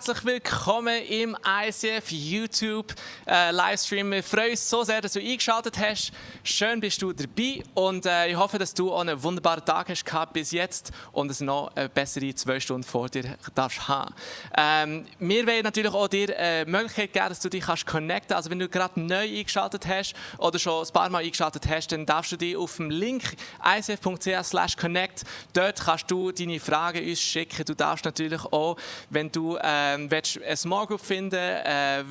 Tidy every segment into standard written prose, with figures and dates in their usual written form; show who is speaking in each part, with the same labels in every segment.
Speaker 1: herzlich willkommen im ICF YouTube Livestream. Wir freuen uns so sehr, dass du eingeschaltet hast. Schön bist du dabei und ich hoffe, dass du auch einen wunderbaren Tag hast gehabt bis jetzt und es noch eine bessere 2 Stunden vor dir darfst haben. Wir wollen natürlich auch dir die Möglichkeit geben, dass du dich connecten kannst. Also wenn du gerade neu eingeschaltet hast oder schon ein paar Mal eingeschaltet hast, dann darfst du dich auf dem Link icf.ch/connect, dort kannst du deine Fragen uns schicken. Du darfst natürlich auch, wenn du willst, eine Small Group finden,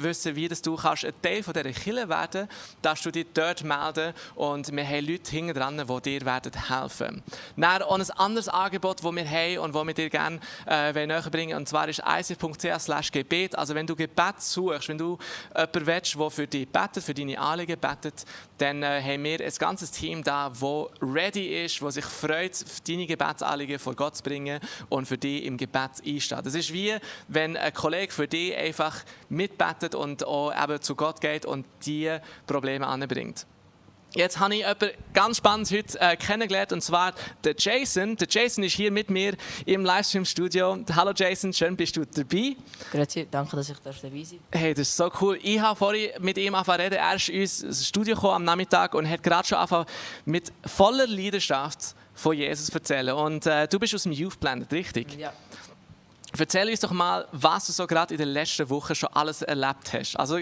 Speaker 1: wissen, wie dass du kannst ein Teil von dieser Kirche werden, darfst du dich dort melden und wir haben Leute hinten dran, die dir werden helfen. Dann auch ein anderes Angebot, das wir haben und das wir dir gerne näher bringen, und zwar ist icf.ch/gebet. Also wenn du Gebet suchst, wenn du jemanden willst, der für dich betet, für deine Anliegen betet, dann haben wir ein ganzes Team da, das ready ist, das sich freut, deine Gebetsanliegen vor Gott zu bringen und für dich im Gebet einsteht. Das ist wie, wenn ein Kollege für dich einfach mitbetet und auch eben zu Gott geht und diese Probleme anbringt. Jetzt habe ich jemanden ganz spannend heute kennengelernt, und zwar den Jason. Der Jason ist hier mit mir im Livestream-Studio. Hallo Jason, schön bist du dabei.
Speaker 2: Grüezi, danke, dass ich dabei sein darf.
Speaker 1: Hey, das ist so cool. Ich habe vorhin mit ihm angefangen zu reden. Er ist ins Studio gekommen am Nachmittag und hat gerade schon angefangen mit voller Leidenschaft von Jesus zu erzählen. Und du bist aus dem Youth Planet, richtig?
Speaker 2: Ja.
Speaker 1: Erzähl uns doch mal, was du so gerade in den letzten Wochen schon alles erlebt hast. Also,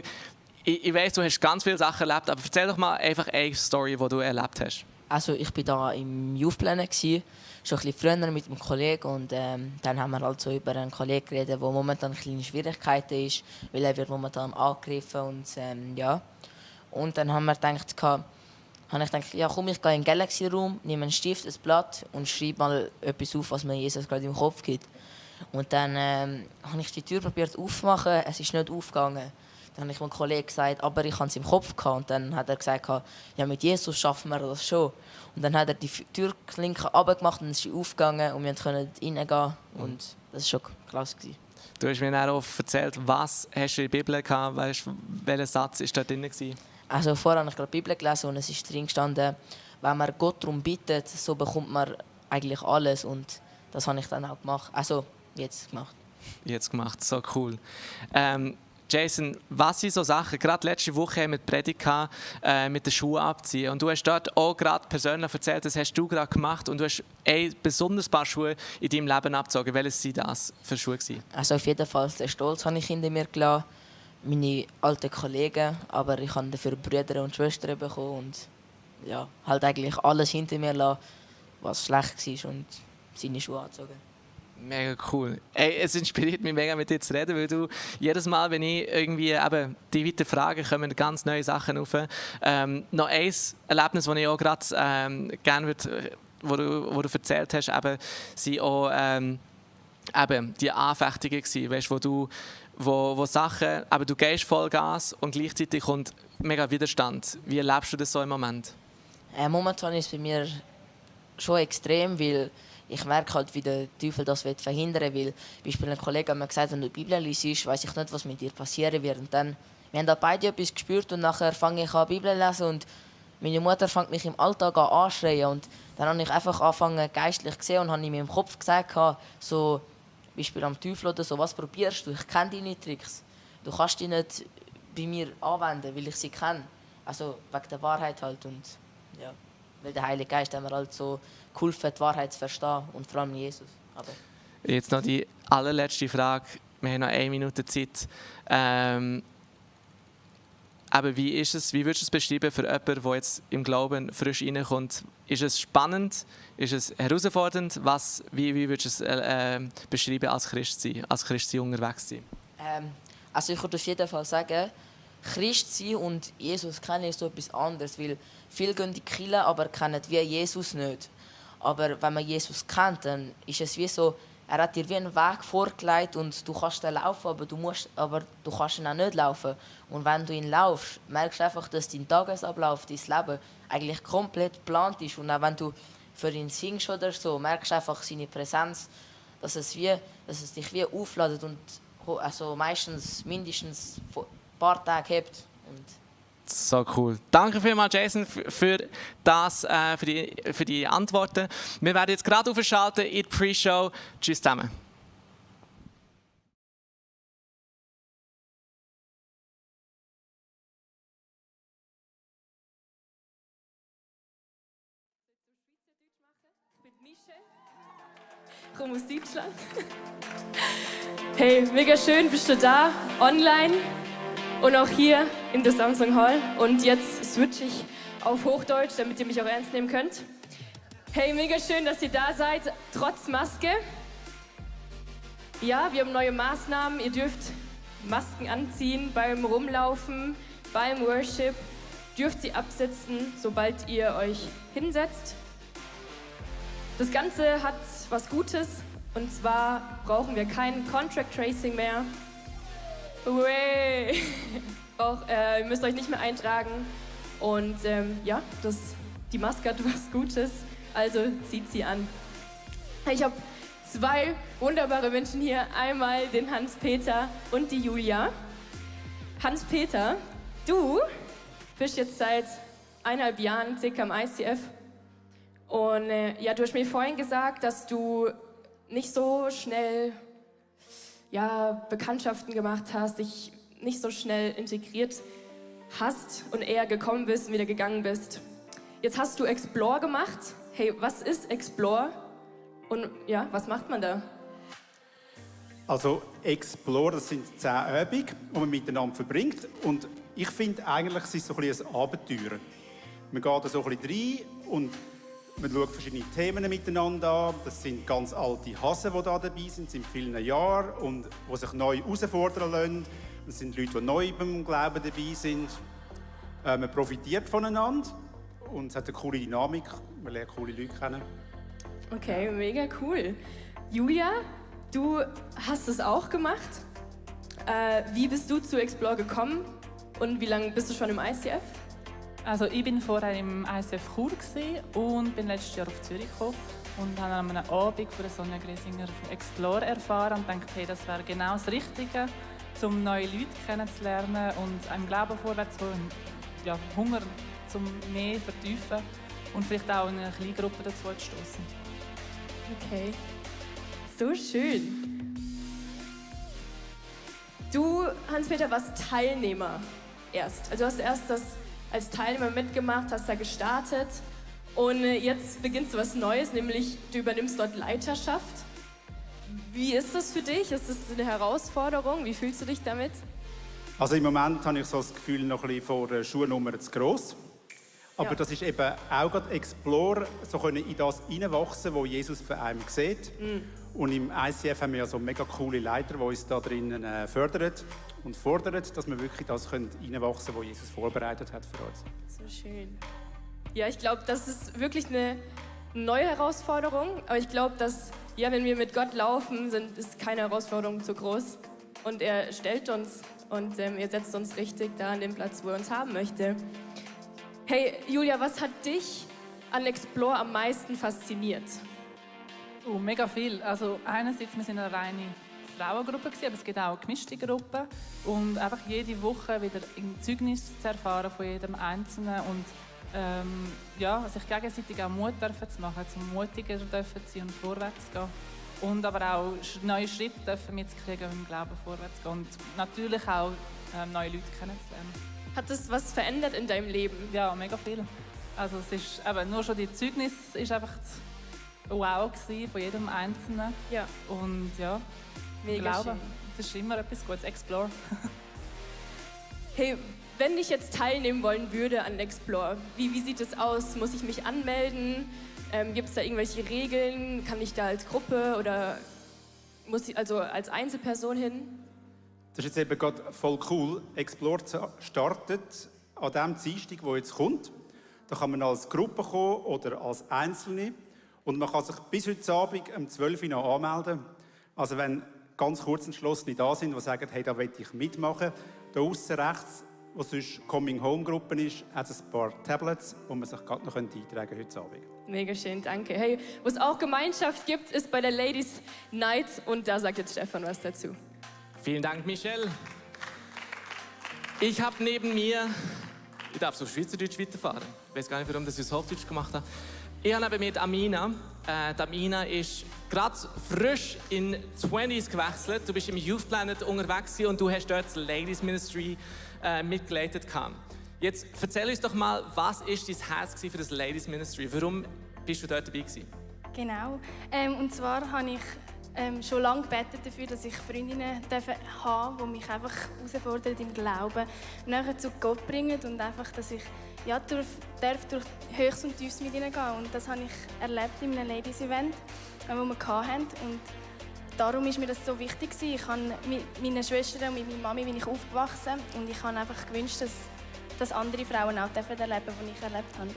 Speaker 1: ich weiss, du hast ganz viele Sachen erlebt, aber erzähl doch mal einfach eine Story, die du erlebt hast.
Speaker 2: Also ich war da im Youth Planet, schon ein bisschen früher mit einem Kollegen, und dann haben wir halt so über einen Kollegen geredet, der momentan kleine Schwierigkeiten ist, weil er wird momentan angegriffen und ja. Und dann haben wir gedacht, ja komm, ich gehe in den Galaxy-Raum, nehme einen Stift, ein Blatt und schreibe mal etwas auf, was mir Jesus gerade im Kopf gibt. Und dann habe ich die Tür probiert aufzumachen, es ist nicht aufgegangen. Dann habe ich meinem Kollegen gesagt, aber ich hatte es im Kopf gehabt. Und dann hat er gesagt, ja, mit Jesus schaffen wir das schon. Und dann hat er die Türklinke runtergemacht und es ist aufgegangen und wir konnten reingehen. Und das war schon klasse.
Speaker 1: Du hast mir dann auch erzählt, was hast du in der Bibel gehabt, weißt, welcher Satz war da drin?
Speaker 2: Also vorher habe ich gerade die Bibel gelesen und es ist drin gestanden, wenn man Gott darum bittet, so bekommt man eigentlich alles. Und das habe ich dann auch gemacht. Also jetzt gemacht.
Speaker 1: Jetzt gemacht, so cool. Jason, was sind so Sachen, gerade letzte Woche haben wir die Predigt gehabt, mit den Schuhen abziehen, und du hast dort auch gerade persönlich erzählt, das hast du gerade gemacht, und du hast ein besonderes Paar Schuhe in deinem Leben abgezogen. Welches waren das für Schuhe?
Speaker 2: Also auf jeden Fall den Stolz habe ich hinter mir gelassen, meine alten Kollegen, aber ich habe dafür Brüder und Schwestern bekommen und ja, halt eigentlich alles hinter mir lassen, was schlecht war, und seine Schuhe angezogen.
Speaker 1: Mega cool. Ey, es inspiriert mich mega, mit dir zu reden, weil du jedes Mal, wenn ich irgendwie eben die weiteren Fragen, kommen ganz neue Sachen auf. Noch ein Erlebnis, das ich auch gerade gerne würde, wo du erzählt hast, eben, sind auch eben die Anfechtungen gewesen, weißt, wo Sachen, aber du gehst Vollgas und gleichzeitig kommt mega Widerstand. Wie erlebst du das so im Moment?
Speaker 2: Momentan ist es bei mir schon extrem, weil ich merke halt, wie der Teufel das verhindern will. Beispielsweise ein Kollege hat mir gesagt, wenn du die Bibel liest, weiss ich nicht, was mit dir passieren wird. Und dann, wir haben da beide etwas gespürt und nachher fange ich an, die Bibel zu lesen und meine Mutter fängt mich im Alltag an anschreien. Und dann habe ich einfach angefangen, geistlich zu sehen, und habe in meinem Kopf gesagt, so, Beispiel am Teufel oder so, was probierst du? Ich kenne deine Tricks. Du kannst die nicht bei mir anwenden, weil ich sie kenne. Also wegen der Wahrheit halt. Und ja, weil der Heilige Geist hat mir halt so geholfen, die Wahrheit zu verstehen, und vor allem Jesus. Aber
Speaker 1: jetzt noch die allerletzte Frage. Wir haben noch 1 Minute Zeit. Aber wie würdest du es beschreiben für jemanden, der jetzt im Glauben frisch reinkommt? Ist es spannend? Ist es herausfordernd? Wie würdest du es beschreiben, als Christ sein, als Christ unterwegs sein?
Speaker 2: Also ich würde auf jeden Fall sagen, Christ sein und Jesus kennen ist so etwas anderes, weil viele gehen in die Kirche, aber kennen wie Jesus nicht. Aber wenn man Jesus kennt, dann ist es wie so, er hat dir wie einen Weg vorgelegt und du kannst den laufen, aber du kannst ihn auch nicht laufen. Und wenn du ihn laufst, merkst du einfach, dass dein Tagesablauf, dein Leben eigentlich komplett geplant ist. Und auch wenn du für ihn singst oder so, merkst du einfach seine Präsenz, dass es dich wie aufladet und also meistens mindestens ein paar Tage hebt. Und
Speaker 1: so cool. Danke vielmals, Jason, für die Antworten. Wir werden jetzt gerade aufschalten in die Pre-Show. Tschüss zusammen.
Speaker 3: Ich komme aus Deutschland. Hey, mega schön bist du da, online und auch hier in der Samsung Hall. Und jetzt switche ich auf Hochdeutsch, damit ihr mich auch ernst nehmen könnt. Hey, mega schön, dass ihr da seid, trotz Maske. Ja, wir haben neue Maßnahmen. Ihr dürft Masken anziehen beim Rumlaufen, beim Worship. Dürft sie absetzen, sobald ihr euch hinsetzt. Das Ganze hat was Gutes, und zwar brauchen wir kein Contract Tracing mehr. Ihr müsst euch nicht mehr eintragen. Und ja, die Maske hat was Gutes, also zieht sie an. Ich habe zwei wunderbare Menschen hier, einmal den Hans-Peter und die Julia. Hans-Peter, du bist jetzt seit 1,5 Jahren circa im ICF. Und ja, du hast mir vorhin gesagt, dass du nicht so schnell Bekanntschaften gemacht hast, dich nicht so schnell integriert hast und eher gekommen bist und wieder gegangen bist. Jetzt hast du Explore gemacht. Hey, was ist Explore? Und ja, was macht man da?
Speaker 4: Also Explore, das sind 10 Übungen, die man miteinander verbringt. Und ich finde eigentlich, es ist so ein bisschen ein Abenteuer. Man geht da so ein bisschen rein und man schaut verschiedene Themen miteinander an. Das sind ganz alte Hasen, die da dabei sind, seit vielen Jahren und die sich neu herausfordern lassen. Das sind Leute, die neu beim Glauben dabei sind. Man profitiert voneinander und es hat eine coole Dynamik. Man lernt coole Leute kennen.
Speaker 3: Okay, mega cool. Julia, du hast es auch gemacht. Wie bist du zu Explore gekommen und wie lange bist du schon im ICF?
Speaker 5: Also ich bin vorher im ICF Chur und bin letztes Jahr auf Zürich gekommen und habe an einem Abend von der Sonja Gresinger von Explore erfahren und dachte, hey, das wäre genau das Richtige, um neue Leute kennenzulernen und einem Glauben vorwärts zu gehen, ja, Hunger zum mehr vertiefen und vielleicht auch in eine kleine Gruppe dazu zu stoßen.
Speaker 3: Okay, so schön. Du, Hans-Peter, warst Teilnehmer erst. Also du hast erst das als Teilnehmer mitgemacht, hast da gestartet und jetzt beginnst du was Neues, nämlich du übernimmst dort Leiterschaft. Wie ist das für dich? Ist das eine Herausforderung? Wie fühlst du dich damit?
Speaker 4: Also im Moment habe ich so das Gefühl, noch ein bisschen vor der Schuhnummer zu gross. Aber das ist eben auch gerade Explore, so können in das hineinwachsen, was Jesus für einen sieht. Und im ICF haben wir ja so mega coole Leiter, die uns da drinnen fördern und fordern, dass wir wirklich das hineinwachsen können, was Jesus vorbereitet hat für uns.
Speaker 3: So schön. Ja, ich glaube, das ist wirklich eine neue Herausforderung. Aber ich glaube, dass, ja, wenn wir mit Gott laufen, ist keine Herausforderung zu groß. Und er stellt uns und er setzt uns richtig da an den Platz, wo er uns haben möchte. Hey, Julia, was hat dich an Explore am meisten fasziniert?
Speaker 5: Mega viel. Also einerseits, wir sind eine reine Frauengruppe gewesen, aber es gibt auch gemischte Gruppen und einfach jede Woche wieder ein Zeugnis zu erfahren von jedem Einzelnen und sich gegenseitig auch Mut dürfen zu machen, zum mutiger dürfen zu sein und vorwärts zu gehen und aber auch neue Schritte dürfen mitzukriegen, um im Glauben vorwärts zu gehen und natürlich auch neue Leute kennenzulernen.
Speaker 3: Hat das was verändert in deinem Leben?
Speaker 5: Ja, mega viel. Also es ist eben nur schon die Zeugnis ist einfach wow gewesen von jedem Einzelnen.
Speaker 3: Ja.
Speaker 5: Und ja,
Speaker 3: mega
Speaker 5: Glaube,
Speaker 3: schön.
Speaker 5: es ist immer etwas Gutes. Explore.
Speaker 3: Hey, wenn ich jetzt teilnehmen wollen würde an Explore, wie sieht es aus? Muss ich mich anmelden? Gibt es da irgendwelche Regeln? Kann ich da als Gruppe oder muss ich also als Einzelperson hin?
Speaker 4: Das ist jetzt eben gerade voll cool. Explore startet an dem Dienstag, der jetzt kommt. Da kann man als Gruppe kommen oder als Einzelne. Und man kann sich bis heute Abend um 12 Uhr noch anmelden. Also wenn ganz kurz Entschlossene da sind, die sagen, hey, da will ich mitmachen. Da aussen rechts, wo sonst Coming-Home-Gruppen ist, hat es ein paar Tablets, wo man sich gerade noch eintragen könnte heute Abend.
Speaker 3: Mega schön, danke. Hey, wo es auch Gemeinschaft gibt, ist bei der Ladies Night. Und da sagt jetzt Stefan was dazu.
Speaker 1: Vielen Dank, Michelle. Ich habe neben mir, ich darf so Schweizerdeutsch weiterfahren. Ich weiß gar nicht, warum ich es Hochdeutsch gemacht habe. Ich habe neben mir die Amina. Die Amina ist gerade frisch in 20s gewechselt. Du bist im Youth Planet unterwegs und du hast dort das Ladies Ministry mitgeleitet. Jetzt erzähl uns doch mal, was ist dein Herz für das Ladies Ministry? Warum bist du dort dabei gewesen?
Speaker 6: Genau. Und zwar habe ich schon lange gebetet dafür, dass ich Freundinnen haben, die mich einfach herausfordern im Glauben, nachher zu Gott bringen und einfach, dass ich durch Höchst und Tiefs mit ihnen gehen. Und das habe ich erlebt in einem Ladies-Event, das wir hatten. Und darum ist mir das so wichtig gewesen. Ich habe mit meinen Schwestern und mit meiner Mami bin ich aufgewachsen und ich habe einfach gewünscht, dass andere Frauen auch erleben dürfen, was ich erlebt habe.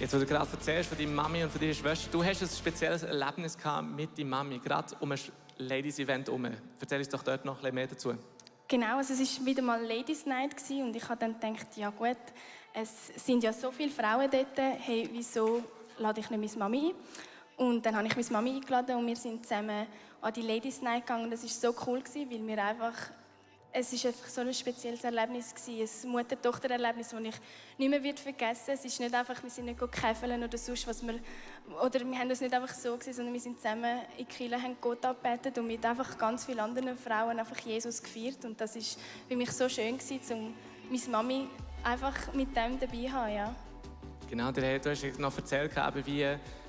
Speaker 1: Jetzt, wo du gerade erzählst von deiner Mami und von deiner Schwester, du hast ein spezielles Erlebnis gehabt mit deiner Mami, gerade um ein Ladies-Event herum. Erzähl uns doch dort noch ein bisschen mehr dazu.
Speaker 6: Genau, also es war wieder mal Ladies Night und ich habe dann gedacht, ja gut, es sind ja so viele Frauen dort, hey, wieso lade ich nicht meine Mami ein? Und dann habe ich meine Mami eingeladen und wir sind zusammen an die Ladies Night gegangen. Das war so cool, weil wir einfach... Es war einfach so ein spezielles Erlebnis, ein Mutter-Tochter-Erlebnis, das ich nicht mehr vergessen werde. Es ist nicht einfach, wir sind nicht käfeln oder sonst was oder wir haben das nicht einfach so gesehen, sondern wir sind zusammen in die Kirche, haben Gott angebetet und mit einfach ganz vielen anderen Frauen einfach Jesus gefeiert. Und das war für mich so schön, um meine Mami einfach mit dem dabei zu haben. Ja.
Speaker 1: Genau, du hast noch erzählt, wie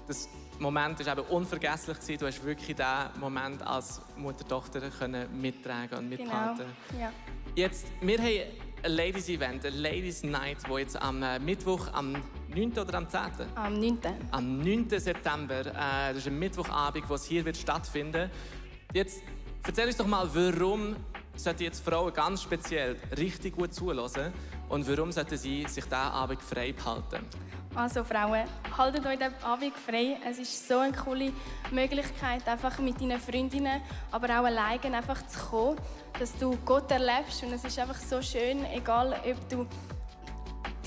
Speaker 1: das Moment ist unvergesslich war. Du hast wirklich diesen Moment als Mutter-Tochter mittragen und mithalten.
Speaker 6: Genau, ja.
Speaker 1: Jetzt, wir haben ein Ladies-Event, eine Ladies-Night, die jetzt am Mittwoch, am 9. oder am 10.?
Speaker 6: Am 9.
Speaker 1: Am 9. September. Das ist ein Mittwochabend, wo es hier wird stattfinden. Jetzt erzähl uns doch mal, warum sollten jetzt Frauen ganz speziell richtig gut zuhören und warum sollten sie sich diesen Abend frei behalten?
Speaker 6: Also Frauen, haltet euch den Abend frei. Es ist so eine coole Möglichkeit, einfach mit deinen Freundinnen, aber auch alleine einfach zu kommen, dass du Gott erlebst. Und es ist einfach so schön, egal ob du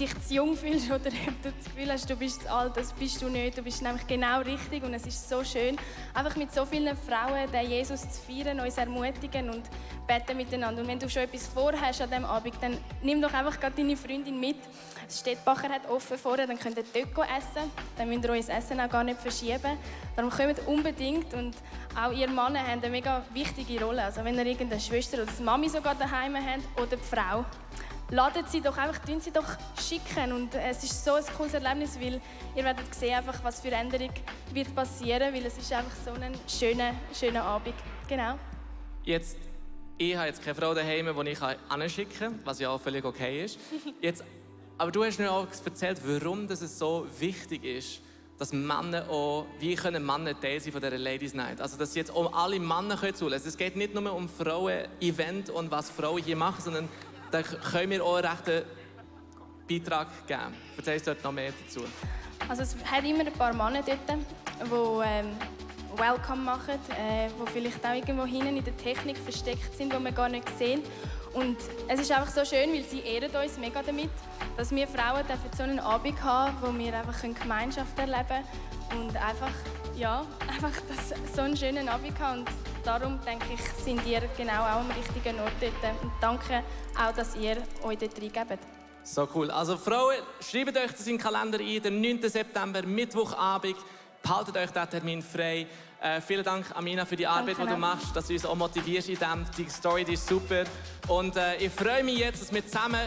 Speaker 6: dich zu jung fühlst oder ob du das Gefühl hast, du bist zu alt, das bist du nicht. Du bist nämlich genau richtig und es ist so schön, einfach mit so vielen Frauen den Jesus zu feiern, uns ermutigen und beten miteinander. Und wenn du schon etwas vorhast an diesem Abend, dann nimm doch einfach gerade deine Freundin mit. Das Städtbacher hat offen vorher, dann könnt ihr dort essen. Dann müsst ihr euer Essen auch gar nicht verschieben. Darum kommt unbedingt. Und auch ihr Männer haben eine mega wichtige Rolle. Also wenn ihr irgendeine Schwester oder eine Mami sogar daheim habt oder die Frau, ladet sie doch einfach, tun sie doch schicken. Und es ist so ein cooles Erlebnis, weil ihr werdet sehen, einfach, was für Änderung wird passieren, weil es ist einfach so ein schöner Abend. Genau.
Speaker 1: Jetzt, ich habe jetzt keine Frau daheim, die ich anschicken kann, was ja auch völlig okay ist. Jetzt, aber du hast mir auch erzählt, warum das so wichtig ist, dass Männer auch, wie können Männer Teil sein von dieser Ladies Night? Also, dass sie jetzt auch alle Männer zulassen können. Es geht nicht nur um Frauen-Event und was Frauen hier machen, sondern da können wir auch einen rechten Beitrag geben. Erzählst du dort noch mehr dazu?
Speaker 6: Also es hat immer ein paar Männer dort, die Welcome machen, die vielleicht auch irgendwo hinten in der Technik versteckt sind, die wir gar nicht sehen. Und es ist einfach so schön, weil sie ehren uns mega damit, dass wir Frauen so einen Abend haben, wo wir einfach Gemeinschaft erleben können und einfach so einen schönen Abend haben. Und darum denke ich, sind ihr genau auch am richtigen Ort dort. Und danke auch, dass ihr euch dort reingebt.
Speaker 1: So cool. Also Frauen, schreibt euch das in den Kalender ein, den 9. September, Mittwochabend. Behaltet euch diesen Termin frei. Vielen Dank, Amina, für die Arbeit, die du machst, dass du uns auch motivierst in dem. Die Story die ist super. Und ich freue mich jetzt, dass wir zusammen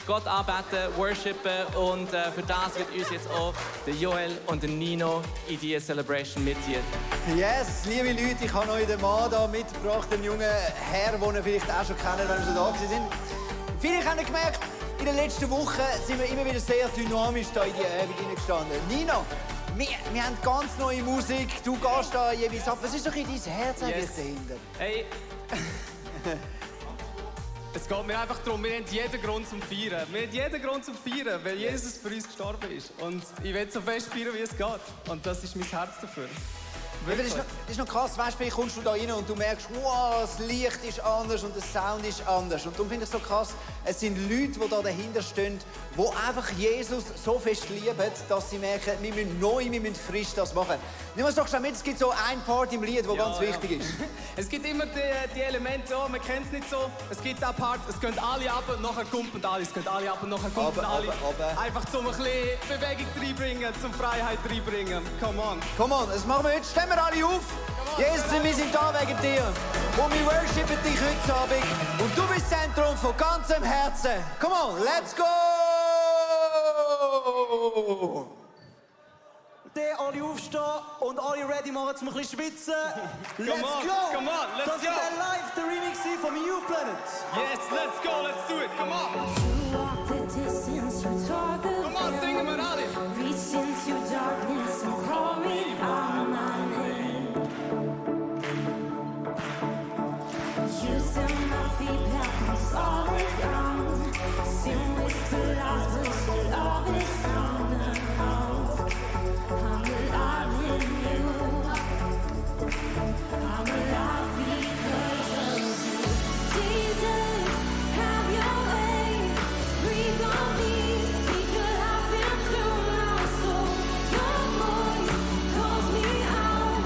Speaker 1: Gott anbeten, worshipen. Und für das wird uns jetzt auch der Joel und der Nino in diese Celebration mitziehen.
Speaker 7: Yes, liebe Leute, ich habe euch den Mann hier mitgebracht, einen jungen Herr, den ihr vielleicht auch schon kennt, wenn ihr schon da sind. Vielleicht habt ihr gemerkt, in den letzten Wochen sind wir immer wieder sehr dynamisch hier in die Übung hineingestanden. Nino, wir haben ganz neue Musik, du gehst da jeweils ab. Was ist doch in dein Herz eigentlich dahinter?
Speaker 8: Hey, es geht mir einfach darum, wir haben jeden Grund zum Feiern. Wir haben jeden Grund zum Feiern, weil Jesus für uns gestorben ist. Und ich will so fest feiern, wie es geht. Und das ist mein Herz dafür.
Speaker 7: Das ist noch krass, weißt, vielleicht kommst du da rein und du merkst, wow, das Licht ist anders und der Sound ist anders. Und darum finde ich es so krass, es sind Leute, die da dahinter stehen, die einfach Jesus so fest lieben, dass sie merken, wir müssen neu, wir müssen frisch das machen. Nimm uns doch schon mit, es gibt so ein Part im Lied, das ganz wichtig ist.
Speaker 8: Es gibt immer die Elemente, man kennt es nicht so. Es gibt den Part, es gehen alle ab und nachher kumpeln alle. Es gehen alle ab und nachher kumpeln alle. Einfach zum ein bisschen Bewegung reinbringen, zum Freiheit reinbringen. Come on.
Speaker 7: Come on, das machen wir heute. Stehen wir alle auf. Jesus, wir sind da wegen dir. Und wir worshipen dich heute Abend. Und du bist Zentrum von ganzem Herzen. Come on, let's go!
Speaker 9: Dann alle aufstehen und alle ready machen, um ein bisschen schwitzen. Let's
Speaker 8: Come on,
Speaker 9: go!
Speaker 8: come on, let's
Speaker 9: das
Speaker 8: go.
Speaker 9: ist der live, der Remix von Youth Planet.
Speaker 8: Yes, let's go, let's do it, come on.
Speaker 10: You walk the distance, you talk the
Speaker 8: Come on, sing it, Manali.
Speaker 10: reach into darkness and call me by my name. You set my feet back on solid ground. Sin whisper lies, but your love is strong enough. I'm alive in you. I'm alive because of you. Jesus, have your way. Breathe on me, speak your life into my soul. Your voice calls me out,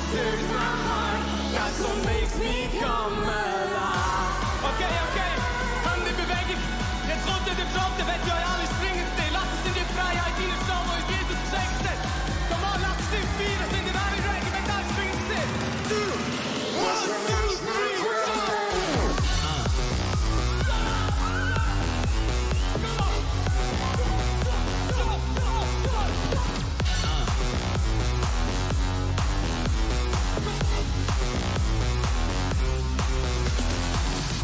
Speaker 10: stirs my heart. That's what makes me come alive.
Speaker 8: Okay, okay, Hände in Bewegung. Jetzt kommt der Drop, der wird euch alle springen sehen. Lasst uns in die Freiheit hineinschauen, wo uns Jesus geschenkt hat. Come on, lasst uns in feiern, sind ihr alle ready, wenn alle springen sehen. 2, 1, 2, 3, go!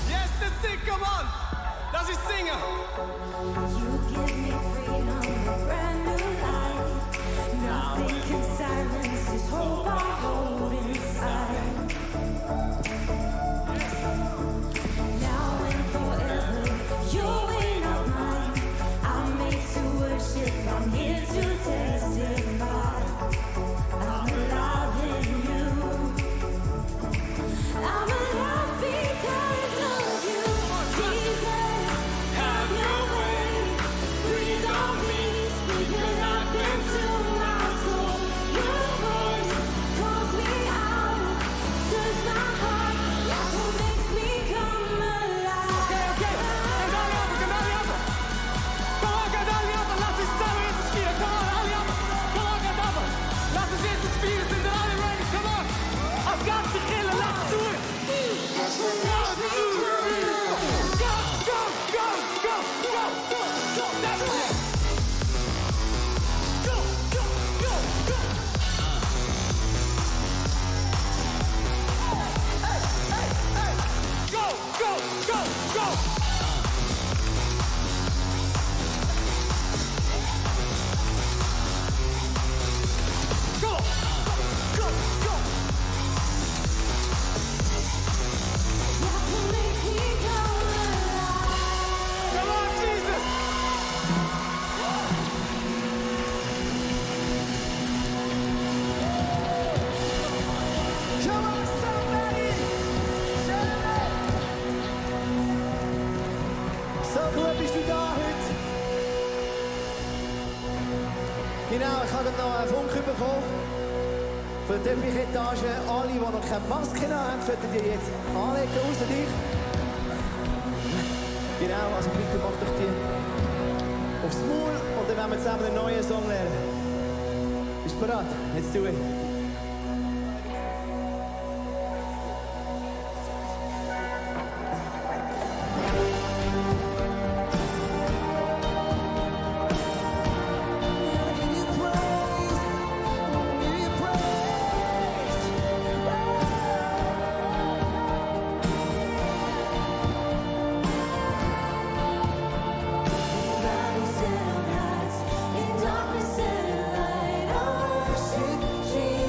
Speaker 8: Yes, that's it, come on! Lass uns singen!
Speaker 10: You give me freedom, a brand new life. Nothing can silence this hope I hold inside. Now and forever, you're way not mine. I'm made to worship, I'm here to testify. I'm alive in you. I'm alive because of you, Jesus. Have your way. Breathe on me, speak your life into my soul. Your voice calls me out, stirs my heart. That's what makes me come alive.
Speaker 8: Okay, and alle up, come on, get alle up, lass uns zusammen jetzt spielen, come on, alle up, come on, get up, lass uns jetzt spielen, sind wir alle ready, come on, als ganze Kille, lass zu it.
Speaker 10: That's what makes me come alive.
Speaker 8: Go, go, go, go, go, go, go, that's it. Go, go, go, go. Hey, hey, hey. Go, go, go, go. Go, go, go.
Speaker 10: That's what makes me come alive.
Speaker 8: Come on, Jesus.
Speaker 9: Come on, somebody! So gut bist du da heute. Genau, ich habe noch einen Funk bekommen. Von der Teppichetage. Alle, die noch keine Maske haben, sollten die jetzt anlegen, außer dich. Genau, also bitte mach doch die aufs Maul und dann werden wir zusammen einen neuen Song lernen. Bist du bereit? Let's do it.
Speaker 10: In darkness and light, I worship Jesus.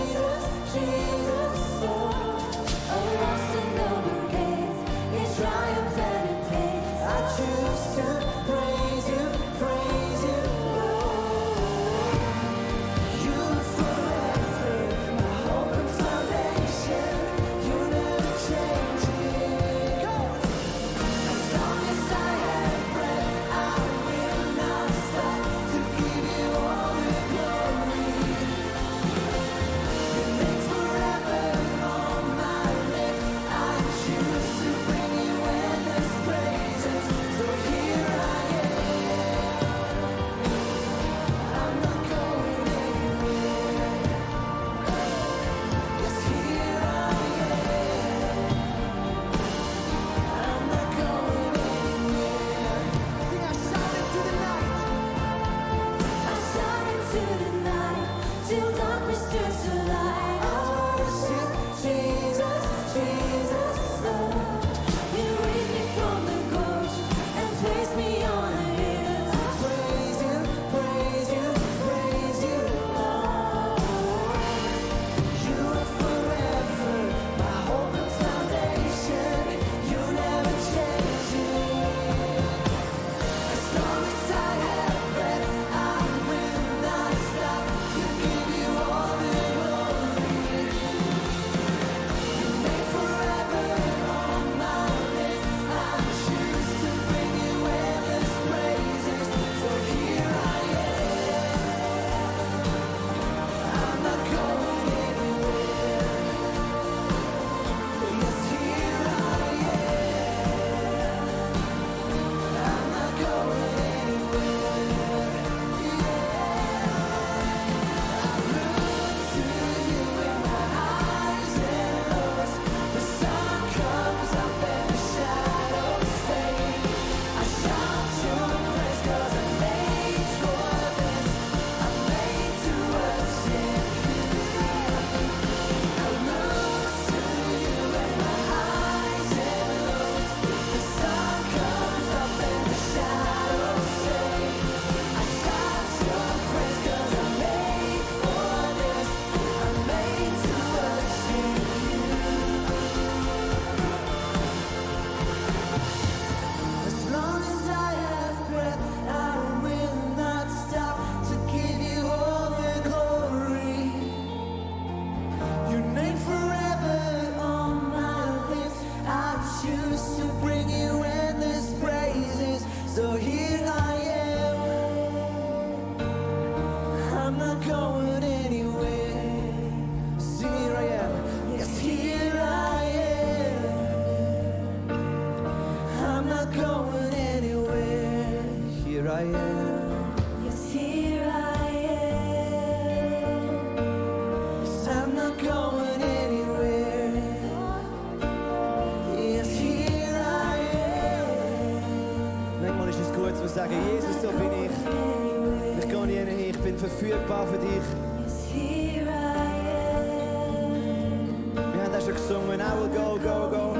Speaker 9: gesungen, I will go, go, go.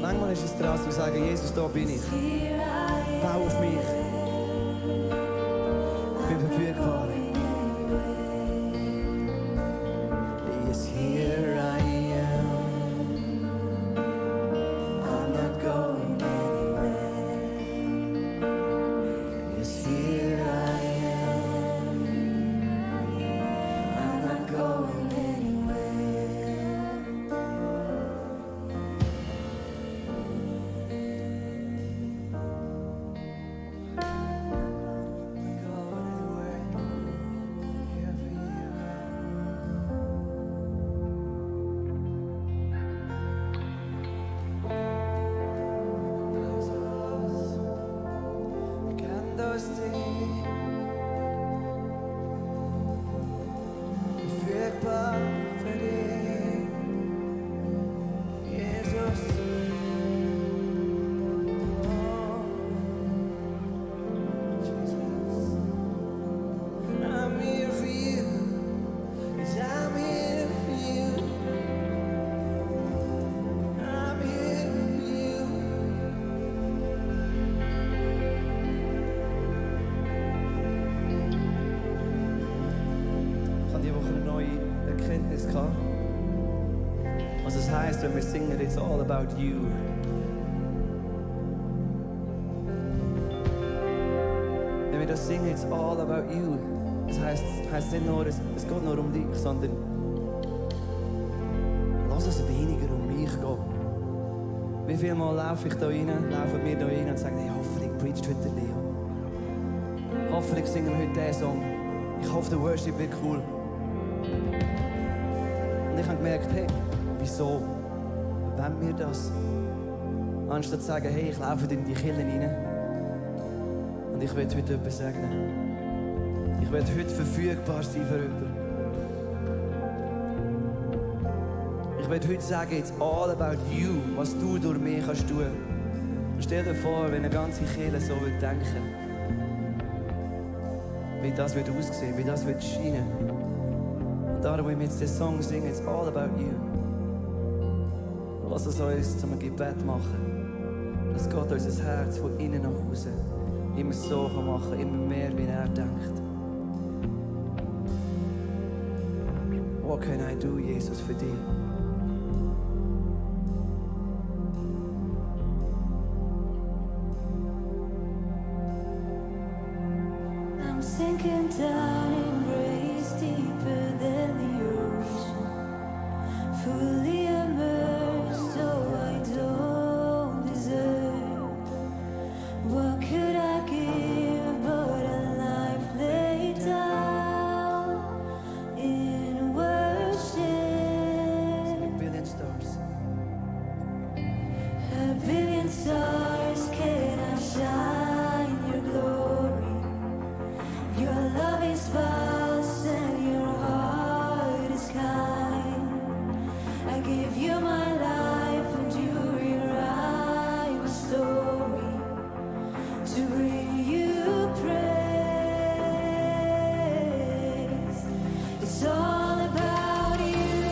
Speaker 9: Manchmal ist es dran zu sagen, Jesus, da bin ich. Bau auf mich. Ich bin verfügbar. Yes, here I am. I'm not going anywhere. Yes, here I am. I'm not going anywhere. Was es heisst, wenn wir singen, it's all about you. Wenn wir das singen, it's all about you. Das heisst nicht nur, es geht nur um dich, sondern lass es weniger um mich gehen. Wie viel Mal laufen wir da rein und sagen, hey, hoffentlich preacht heute der Leo. Hoffentlich singen wir heute diesen Song. Ich hoffe, der Worship wird cool. Und ich habe gemerkt, hey, wieso wollen wir das? Anstatt zu sagen, hey, ich laufe in die Kirche rein und ich will heute jemanden segnen. Ich will heute verfügbar sein für jemanden. Ich will heute sagen, it's all about you, was du durch mich kannst tun. Und stell dir vor, wenn eine ganze Kirche so denken würde, wie das wird aussehen, wie das wird scheinen. Und darum, wenn wir jetzt den Song singen, it's all about you. Lass es uns zum Gebet machen, dass Gott unser Herz von innen nach außen immer so machen kann, immer mehr, wie er denkt. What can I do, Jesus, für dich?
Speaker 10: I'm sinking down in grace deeper than the ocean, fully immersed, so I don't deserve. What could I give but a life laid down in worship?
Speaker 9: A billion stars.
Speaker 10: A billion stars cannot shine your glory. Your love is vast and your heart is kind. I give you my life and you rewrite my story to bring you praise. It's all about you.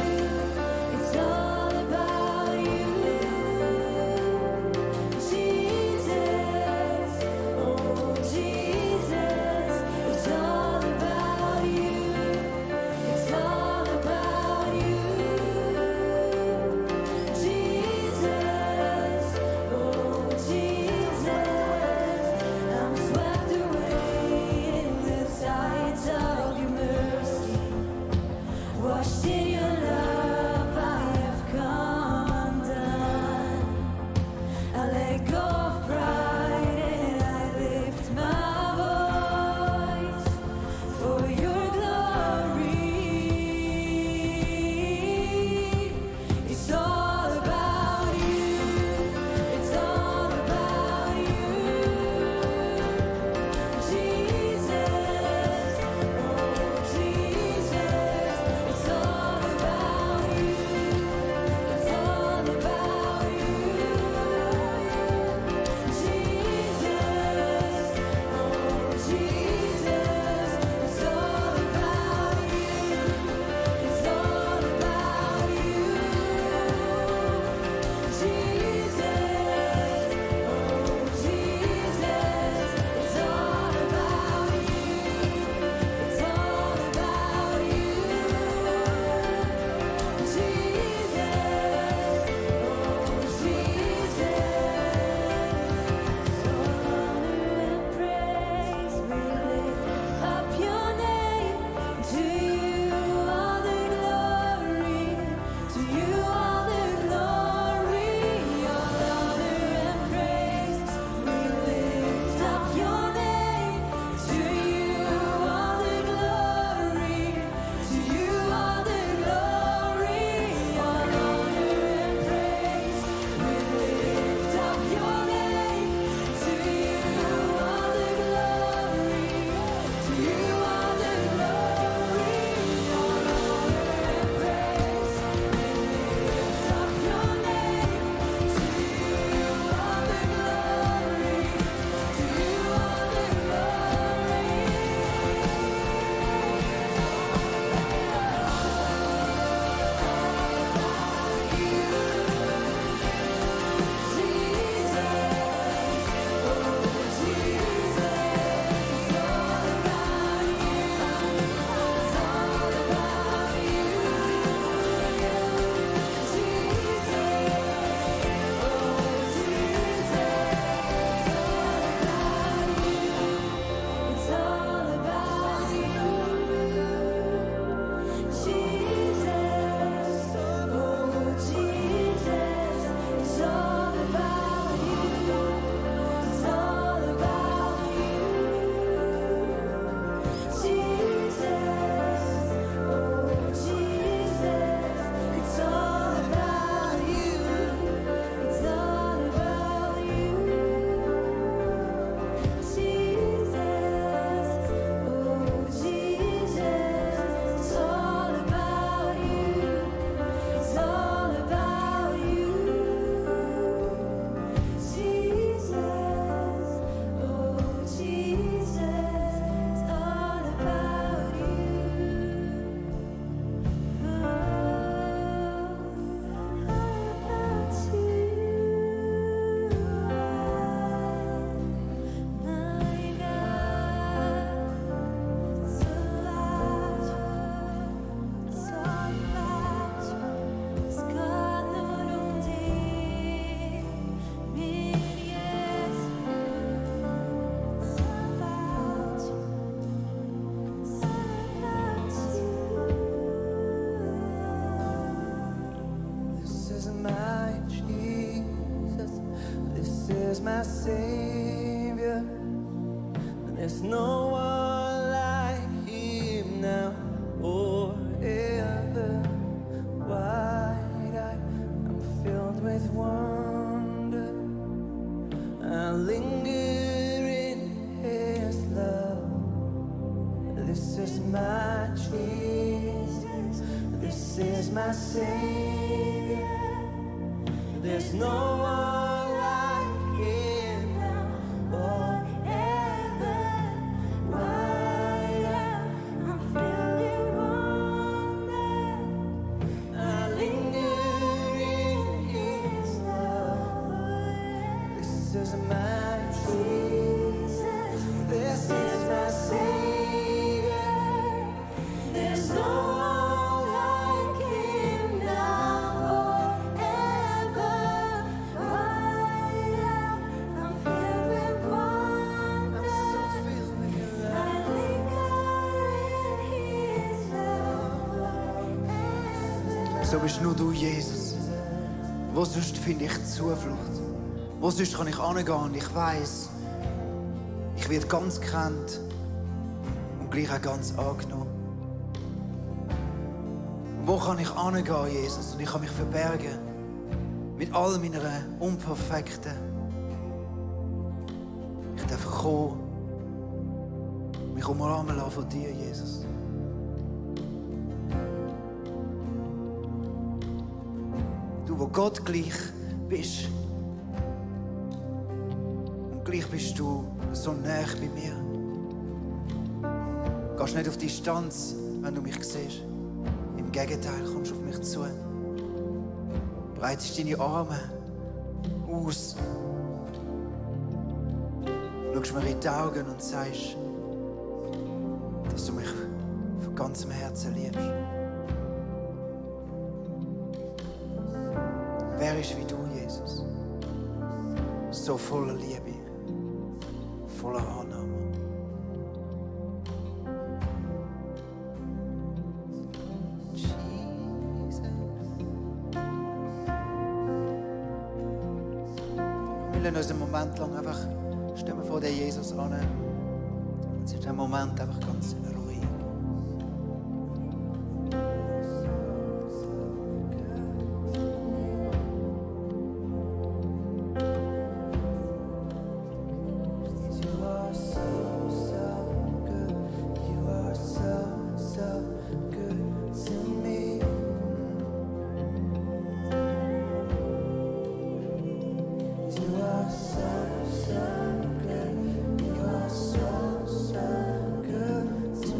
Speaker 10: It's all about you.
Speaker 9: my Savior. There's no one like him now or ever. Wide-eyed, I'm filled with wonder. I linger in his love. This is my Jesus. This is my Savior. There's no one like him now or ever. Wide-eyed, I'm filled with wonder. I linger in his love. This is my Jesus. This is my Savior. There's no one like him now or ever. Wide-eyed, I'm filled with wonder. I linger in his love.
Speaker 7: So bist nur du, Jesus. Wo sonst finde ich Zuflucht? Wo sonst kann ich hingehen und ich weiss, ich werde ganz gekannt und gleich auch ganz angenommen. Wo kann ich hingehen, Jesus, und ich kann mich verbergen mit all meiner Unperfekten. Ich darf kommen, mich umarmen lassen von dir, Jesus. Du, wo Gott gleich bist. Und gleich bist du so nah bei mir. Gehst nicht auf Distanz, wenn du mich siehst. Im Gegenteil, kommst du auf mich zu. Breitest deine Arme aus. Schaust mir in die Augen und sagst, dass du mich von ganzem Herzen liebst. Wer ist wie du, Jesus? So voller Liebe, voller Annahme. Wir lassen uns einen Moment lang einfach stehen wir vor den Jesus an. Es ist ein Moment einfach ganz ruhig.
Speaker 9: So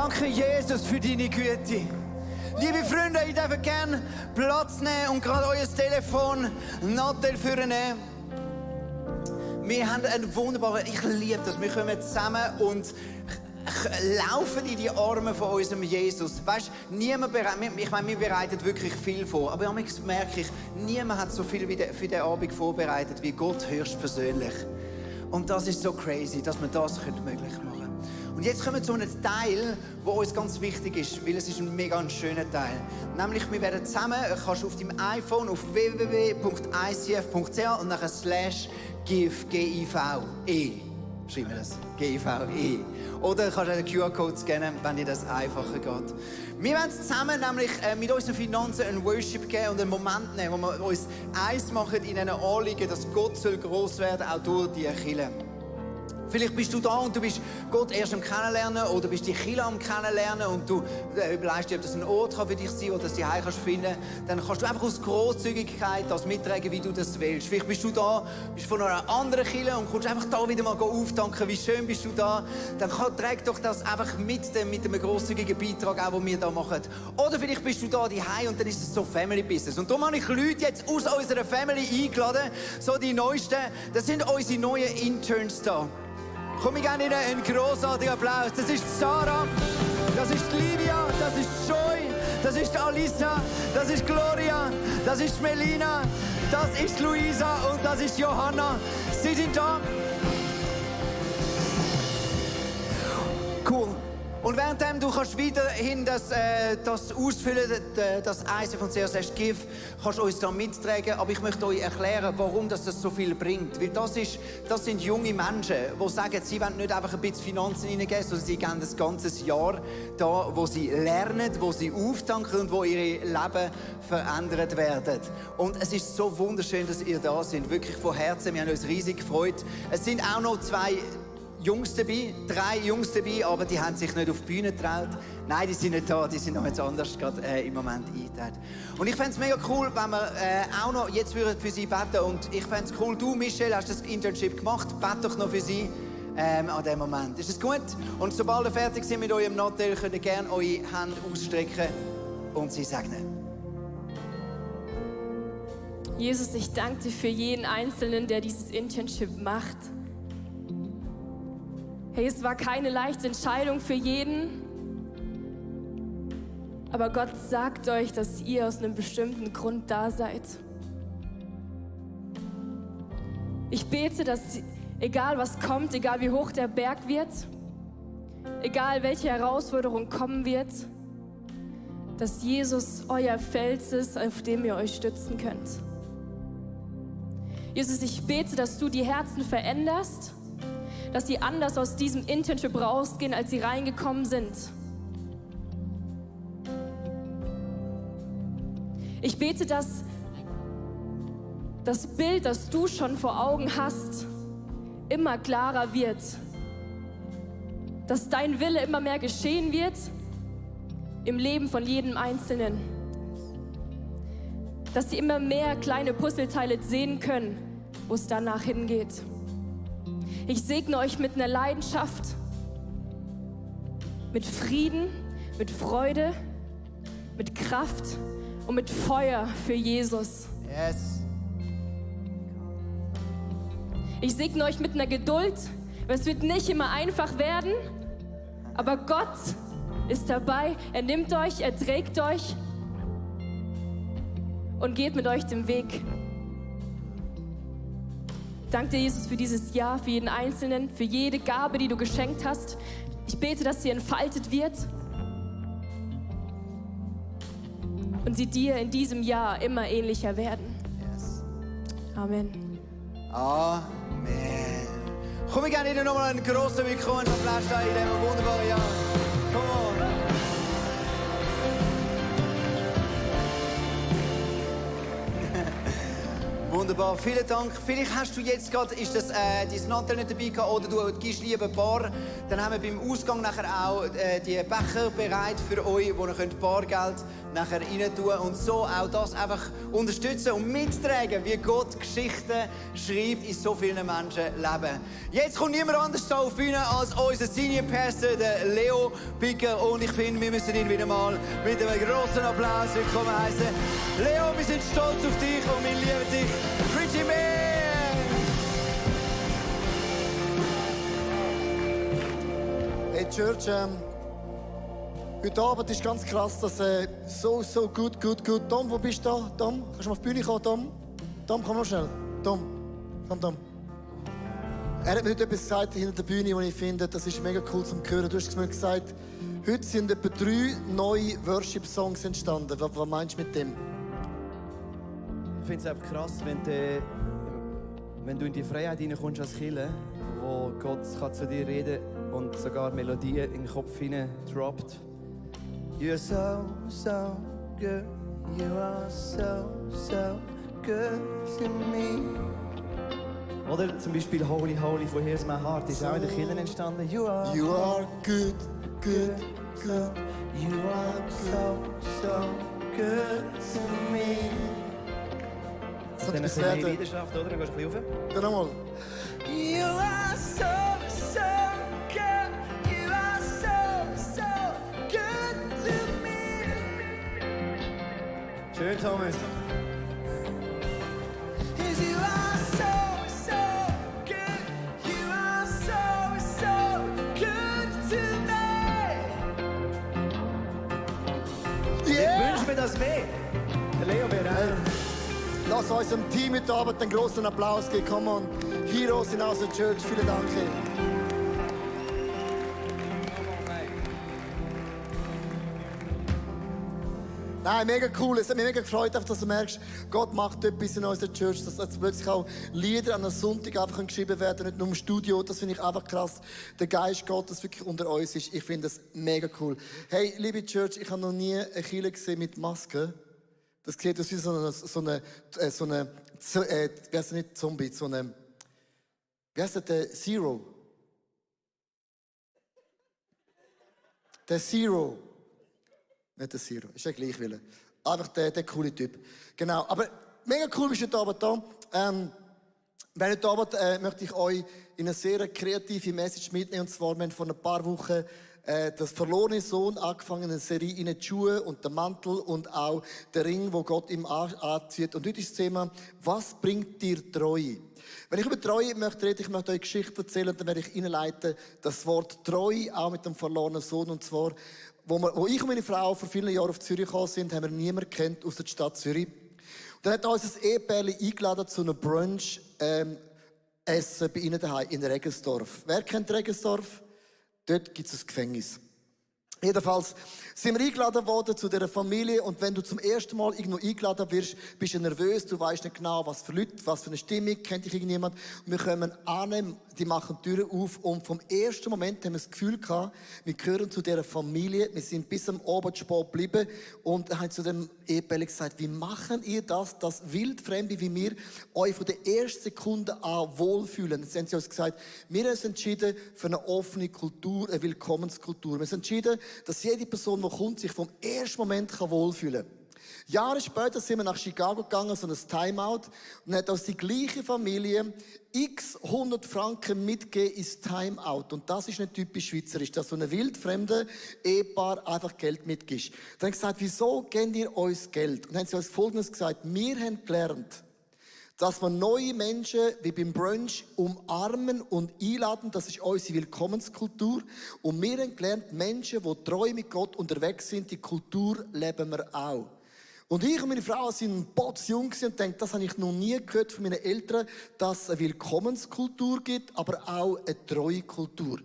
Speaker 7: Danke, Jesus, für deine Güte. Liebe Freunde, ich darf gerne Platz nehmen und gerade euer Telefon Nattel vornehmen. Wir haben einen wunderbaren, ich liebe das, wir kommen zusammen und laufen in die Arme von unserem Jesus. Weißt, niemand ich meine, wir bereiten wirklich viel vor, aber manchmal merke ich, niemand hat so viel für den Abend vorbereitet wie Gott höchstpersönlich. Und das ist so crazy, dass wir das möglich machen können. Und jetzt kommen wir zu einem Teil, der uns ganz wichtig ist, weil es ist ein mega schöner Teil. Nämlich, wir werden zusammen, kannst du auf deinem iPhone auf www.icf.ch und nachher /give, G-I-V-E. Schreiben wir das, G-I-V-E. Oder kannst du einen QR-Code scannen, wenn dir das einfacher geht. Wir werden zusammen nämlich mit unseren Finanzen einen Worship geben und einen Moment nehmen, wo wir uns eins machen in einem Anliegen, dass Gott gross werden soll, auch durch die Kirche. Vielleicht bist du da und du bist Gott erst am Kennenlernen oder bist die Kirche am Kennenlernen und du überlegst dir, ob das ein Ort für dich sein kann oder dass du die Heim finden kannst. Dann kannst du einfach aus Grosszügigkeit das mittragen, wie du das willst. Vielleicht bist du da, bist von einer anderen Kirche und kannst einfach da wieder mal auftanken. Wie schön bist du da? Dann trag doch das einfach mit einem grosszügigen Beitrag, auch, den wir da machen. Oder vielleicht bist du da Heim und dann ist es so Family Business. Und darum habe ich Leute jetzt aus unserer Family eingeladen, so die Neuesten. Das sind unsere neuen Interns da. Komm, ich gebe Ihnen einen grossartigen Applaus. Das ist Sarah, das ist Livia, das ist Joy, das ist Alisa, das ist Gloria, das ist Melina, das ist Luisa und das ist Johanna. Sie sind da. Cool. Und währenddem du kannst weiterhin das ausfüllen, das ICF.ch/give, kannst du uns da mittragen. Aber ich möchte euch erklären, warum das so viel bringt. Weil das sind junge Menschen, die sagen, sie wollen nicht einfach ein bisschen Finanzen reingeben, sondern sie geben ein ganzes Jahr da, wo sie lernen, wo sie auftanken und wo ihre Leben verändert werden. Und es ist so wunderschön, dass ihr da seid. Wirklich von Herzen. Wir haben uns riesig gefreut. Es sind auch noch 3 Jungs dabei, aber die haben sich nicht auf die Bühne getraut. Nein, die sind nicht da, die sind noch jetzt anders gerade im Moment eingeteilt. Und ich fände es mega cool, wenn wir auch noch jetzt für sie beten. Und ich fände es cool, du, Michelle, hast das Internship gemacht, bete doch noch für sie an diesem Moment. Ist das gut? Und sobald ihr fertig sind mit eurem Nattel, könnt ihr gerne eure Hände ausstrecken und sie segnen.
Speaker 3: Jesus, ich danke dir für jeden Einzelnen, der dieses Internship macht. Hey, es war keine leichte Entscheidung für jeden, aber Gott sagt euch, dass ihr aus einem bestimmten Grund da seid. Ich bete, dass egal was kommt, egal wie hoch der Berg wird, egal welche Herausforderung kommen wird, dass Jesus euer Fels ist, auf dem ihr euch stützen könnt. Jesus, ich bete, dass du die Herzen veränderst, dass sie anders aus diesem Internship rausgehen, als sie reingekommen sind. Ich bete, dass das Bild, das du schon vor Augen hast, immer klarer wird. Dass dein Wille immer mehr geschehen wird im Leben von jedem Einzelnen. Dass sie immer mehr kleine Puzzleteile sehen können, wo es danach hingeht. Ich segne euch mit einer Leidenschaft, mit Frieden, mit Freude, mit Kraft und mit Feuer für Jesus.
Speaker 7: Yes.
Speaker 3: Ich segne euch mit einer Geduld. Es wird nicht immer einfach werden, aber Gott ist dabei. Er nimmt euch, er trägt euch und geht mit euch den Weg. Danke dir, Jesus, für dieses Jahr, für jeden Einzelnen, für jede Gabe, die du geschenkt hast. Ich bete, dass sie entfaltet wird und sie dir in diesem Jahr immer ähnlicher werden.
Speaker 7: Yes.
Speaker 3: Amen.
Speaker 7: Amen. Komm, ich gerne Ihnen nochmal einen grossen Willkommensapplaus in diesem wunderbaren Jahr. Come on. Wunderbar, vielen Dank. Vielleicht hast du jetzt gerade, ist das dein Nattel nicht dabei gehabt, oder du gibst lieber ein paar. Dann haben wir beim Ausgang nachher auch die Becher bereit für euch, wo ihr könnt Bargeld nachher rein tun und so auch das einfach unterstützen und mittragen, wie Gott Geschichten schreibt in so vielen Menschenleben. Jetzt kommt niemand anders hier auf die Bühne als unser Senior Pastor, der Leo Bicker, und ich finde, wir müssen ihn wieder mal mit einem grossen Applaus willkommen heißen. Leo, wir sind stolz auf dich und wir lieben dich. Pretty Man!
Speaker 11: Hey Church, heute Abend ist ganz krass, dass so gut. Tom, wo bist du da? Tom, kannst du mal auf die Bühne kommen, Tom? Tom, komm noch schnell. Tom. Er hat mir heute etwas gesagt hinter der Bühne, und ich finde, das ist mega cool zum Hören. Du hast mir gesagt, heute sind etwa 3 neue Worship-Songs entstanden. Was meinst du mit dem?
Speaker 9: Ich finde es einfach krass, wenn du in die Freiheit hineinkommst als Kirche, wo Gott kann zu dir reden und sogar Melodien in den Kopf hinein droppt. You're so good. You are so good to me. Oder zum Beispiel Holy Holy von Here's My Heart ist auch in der Kirche entstanden. You are
Speaker 11: good.
Speaker 9: You are so good to me. Dann ein bisschen mehr Leidenschaft, oder? Dann gehst du ein bisschen rauf.
Speaker 11: Dann nochmal.
Speaker 9: You are so good. You are so good to me. Schön, Thomas. You are so good. You are so good to me.
Speaker 11: Yeah.
Speaker 9: Ich wünsche mir das mehr. Der Leo wäre auch.
Speaker 11: Lass unserem Team heute Abend einen großen Applaus geben. Come on. Heroes in unserer Church. Vielen Dank. Nein, mega cool. Es hat mich mega gefreut, dass du merkst, Gott macht etwas in unserer Church, dass jetzt plötzlich auch Lieder an einem Sonntag einfach geschrieben werden, nicht nur im Studio. Das finde ich einfach krass. Der Geist Gottes wirklich unter uns ist. Ich finde das mega cool. Hey, liebe Church, ich habe noch nie eine Kirche gesehen mit Maske. Das sieht aus wie so eine wie heißt nicht Zombie, wie heißt der Zero? Der Zero. Nicht der Zero, ist ja gleich Wille. Einfach der coole Typ. Genau, aber mega cool bist du heute Abend da. Heute Abend möchte ich euch in eine sehr kreative Message mitnehmen. Und zwar, wir haben vor ein paar Wochen das verlorene Sohn angefangen, eine Serie in die Schuhe und der Mantel und auch der Ring, wo Gott ihm anzieht. Und heute ist das Thema, was bringt dir Treue? Wenn ich über Treue möchte reden, ich möchte euch Geschichte erzählen, dann werde ich einleiten, das Wort Treue auch mit dem verlorenen Sohn. Und zwar, wo ich und meine Frau vor vielen Jahren auf Zürich gekommen sind, haben wir niemanden kennt aus der Stadt Zürich. Und dann hat uns ein Ehepärchen eingeladen zu einem Brunch, Essen bei ihnen daheim in Regensdorf. Wer kennt Regensdorf? Dort gibt es ein Gefängnis. Jedenfalls sind wir eingeladen worden zu dieser Familie, und wenn du zum ersten Mal irgendwo eingeladen wirst, bist du nervös, du weißt nicht genau, was für Leute, was für eine Stimmung, kennt dich irgendjemand. Und wir kommen an, die machen die Türen auf, und vom ersten Moment haben wir das Gefühl gehabt, wir gehören zu dieser Familie, wir sind bis am Abendsport geblieben und haben zu dem Ehepärchen gesagt, wie machen ihr das, dass Wildfremde wie wir euch von der ersten Sekunde an wohlfühlen. Jetzt haben sie uns gesagt, wir haben uns entschieden für eine offene Kultur, eine Willkommenskultur. Wir haben uns entschieden, dass jede Person, die kommt, sich vom ersten Moment wohlfühlen kann. Jahre später sind wir nach Chicago gegangen, so ein Timeout, und hat aus die gleiche Familie x 100 Franken mitgegeben ins Timeout. Und das ist nicht typisch schweizerisch, dass so ein wildfremde Ehepaar einfach Geld mitgibt. Dann haben sie gesagt, wieso gebt ihr uns Geld? Und dann haben sie uns Folgendes gesagt, wir haben gelernt, dass wir neue Menschen, wie beim Brunch, umarmen und einladen. Das ist unsere Willkommenskultur. Und wir haben gelernt, Menschen, die treu mit Gott unterwegs sind, die Kultur leben wir auch. Und ich und meine Frau sind botsjung und denken, das habe ich noch nie gehört von meinen Eltern, dass es eine Willkommenskultur gibt, aber auch eine treue Kultur.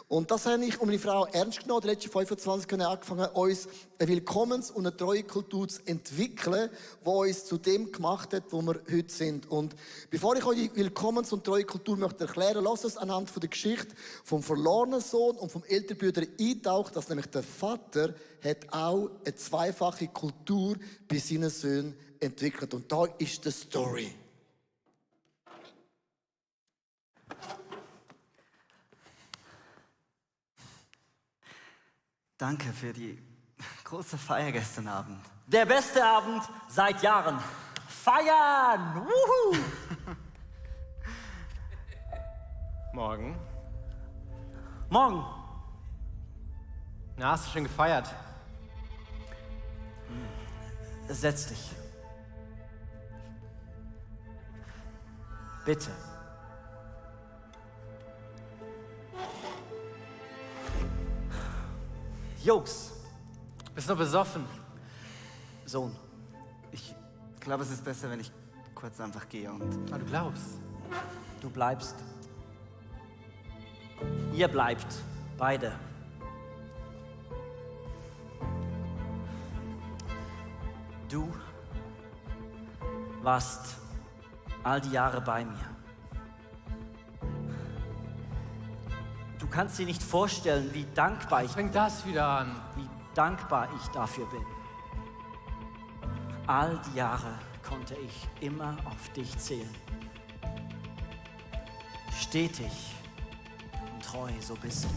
Speaker 11: Und das habe ich und meine Frau ernst genommen. Die letzten 25 Jahre angefangen, uns eine Willkommens- und eine treue Kultur zu entwickeln, die uns zu dem gemacht hat, wo wir heute sind. Und bevor ich euch die Willkommens- und treue Kultur möchte erklären, lasst uns anhand von der Geschichte vom verlorenen Sohn und vom älteren Bruder eintauchen, dass nämlich der Vater hat auch eine zweifache Kultur bei seinen Söhnen entwickelt. Und da ist die Story.
Speaker 12: Danke für die große Feier gestern Abend.
Speaker 13: Der beste Abend seit Jahren. Feiern! Wuhu!
Speaker 8: Morgen.
Speaker 13: Morgen.
Speaker 8: Na, hast du schon gefeiert?
Speaker 13: Setz dich. Bitte. Jungs.
Speaker 8: Bist du besoffen?
Speaker 13: Sohn.
Speaker 12: Ich glaube, es ist besser, wenn ich kurz einfach gehe und...
Speaker 8: Ah, du glaubst?
Speaker 13: Du bleibst. Ihr bleibt. Beide. Du warst all die Jahre bei mir. Du kannst dir nicht vorstellen, wie dankbar ich...
Speaker 8: Fängt das wieder an?
Speaker 13: Wie dankbar ich dafür bin. All die Jahre konnte ich immer auf dich zählen. Stetig und treu, so bist du.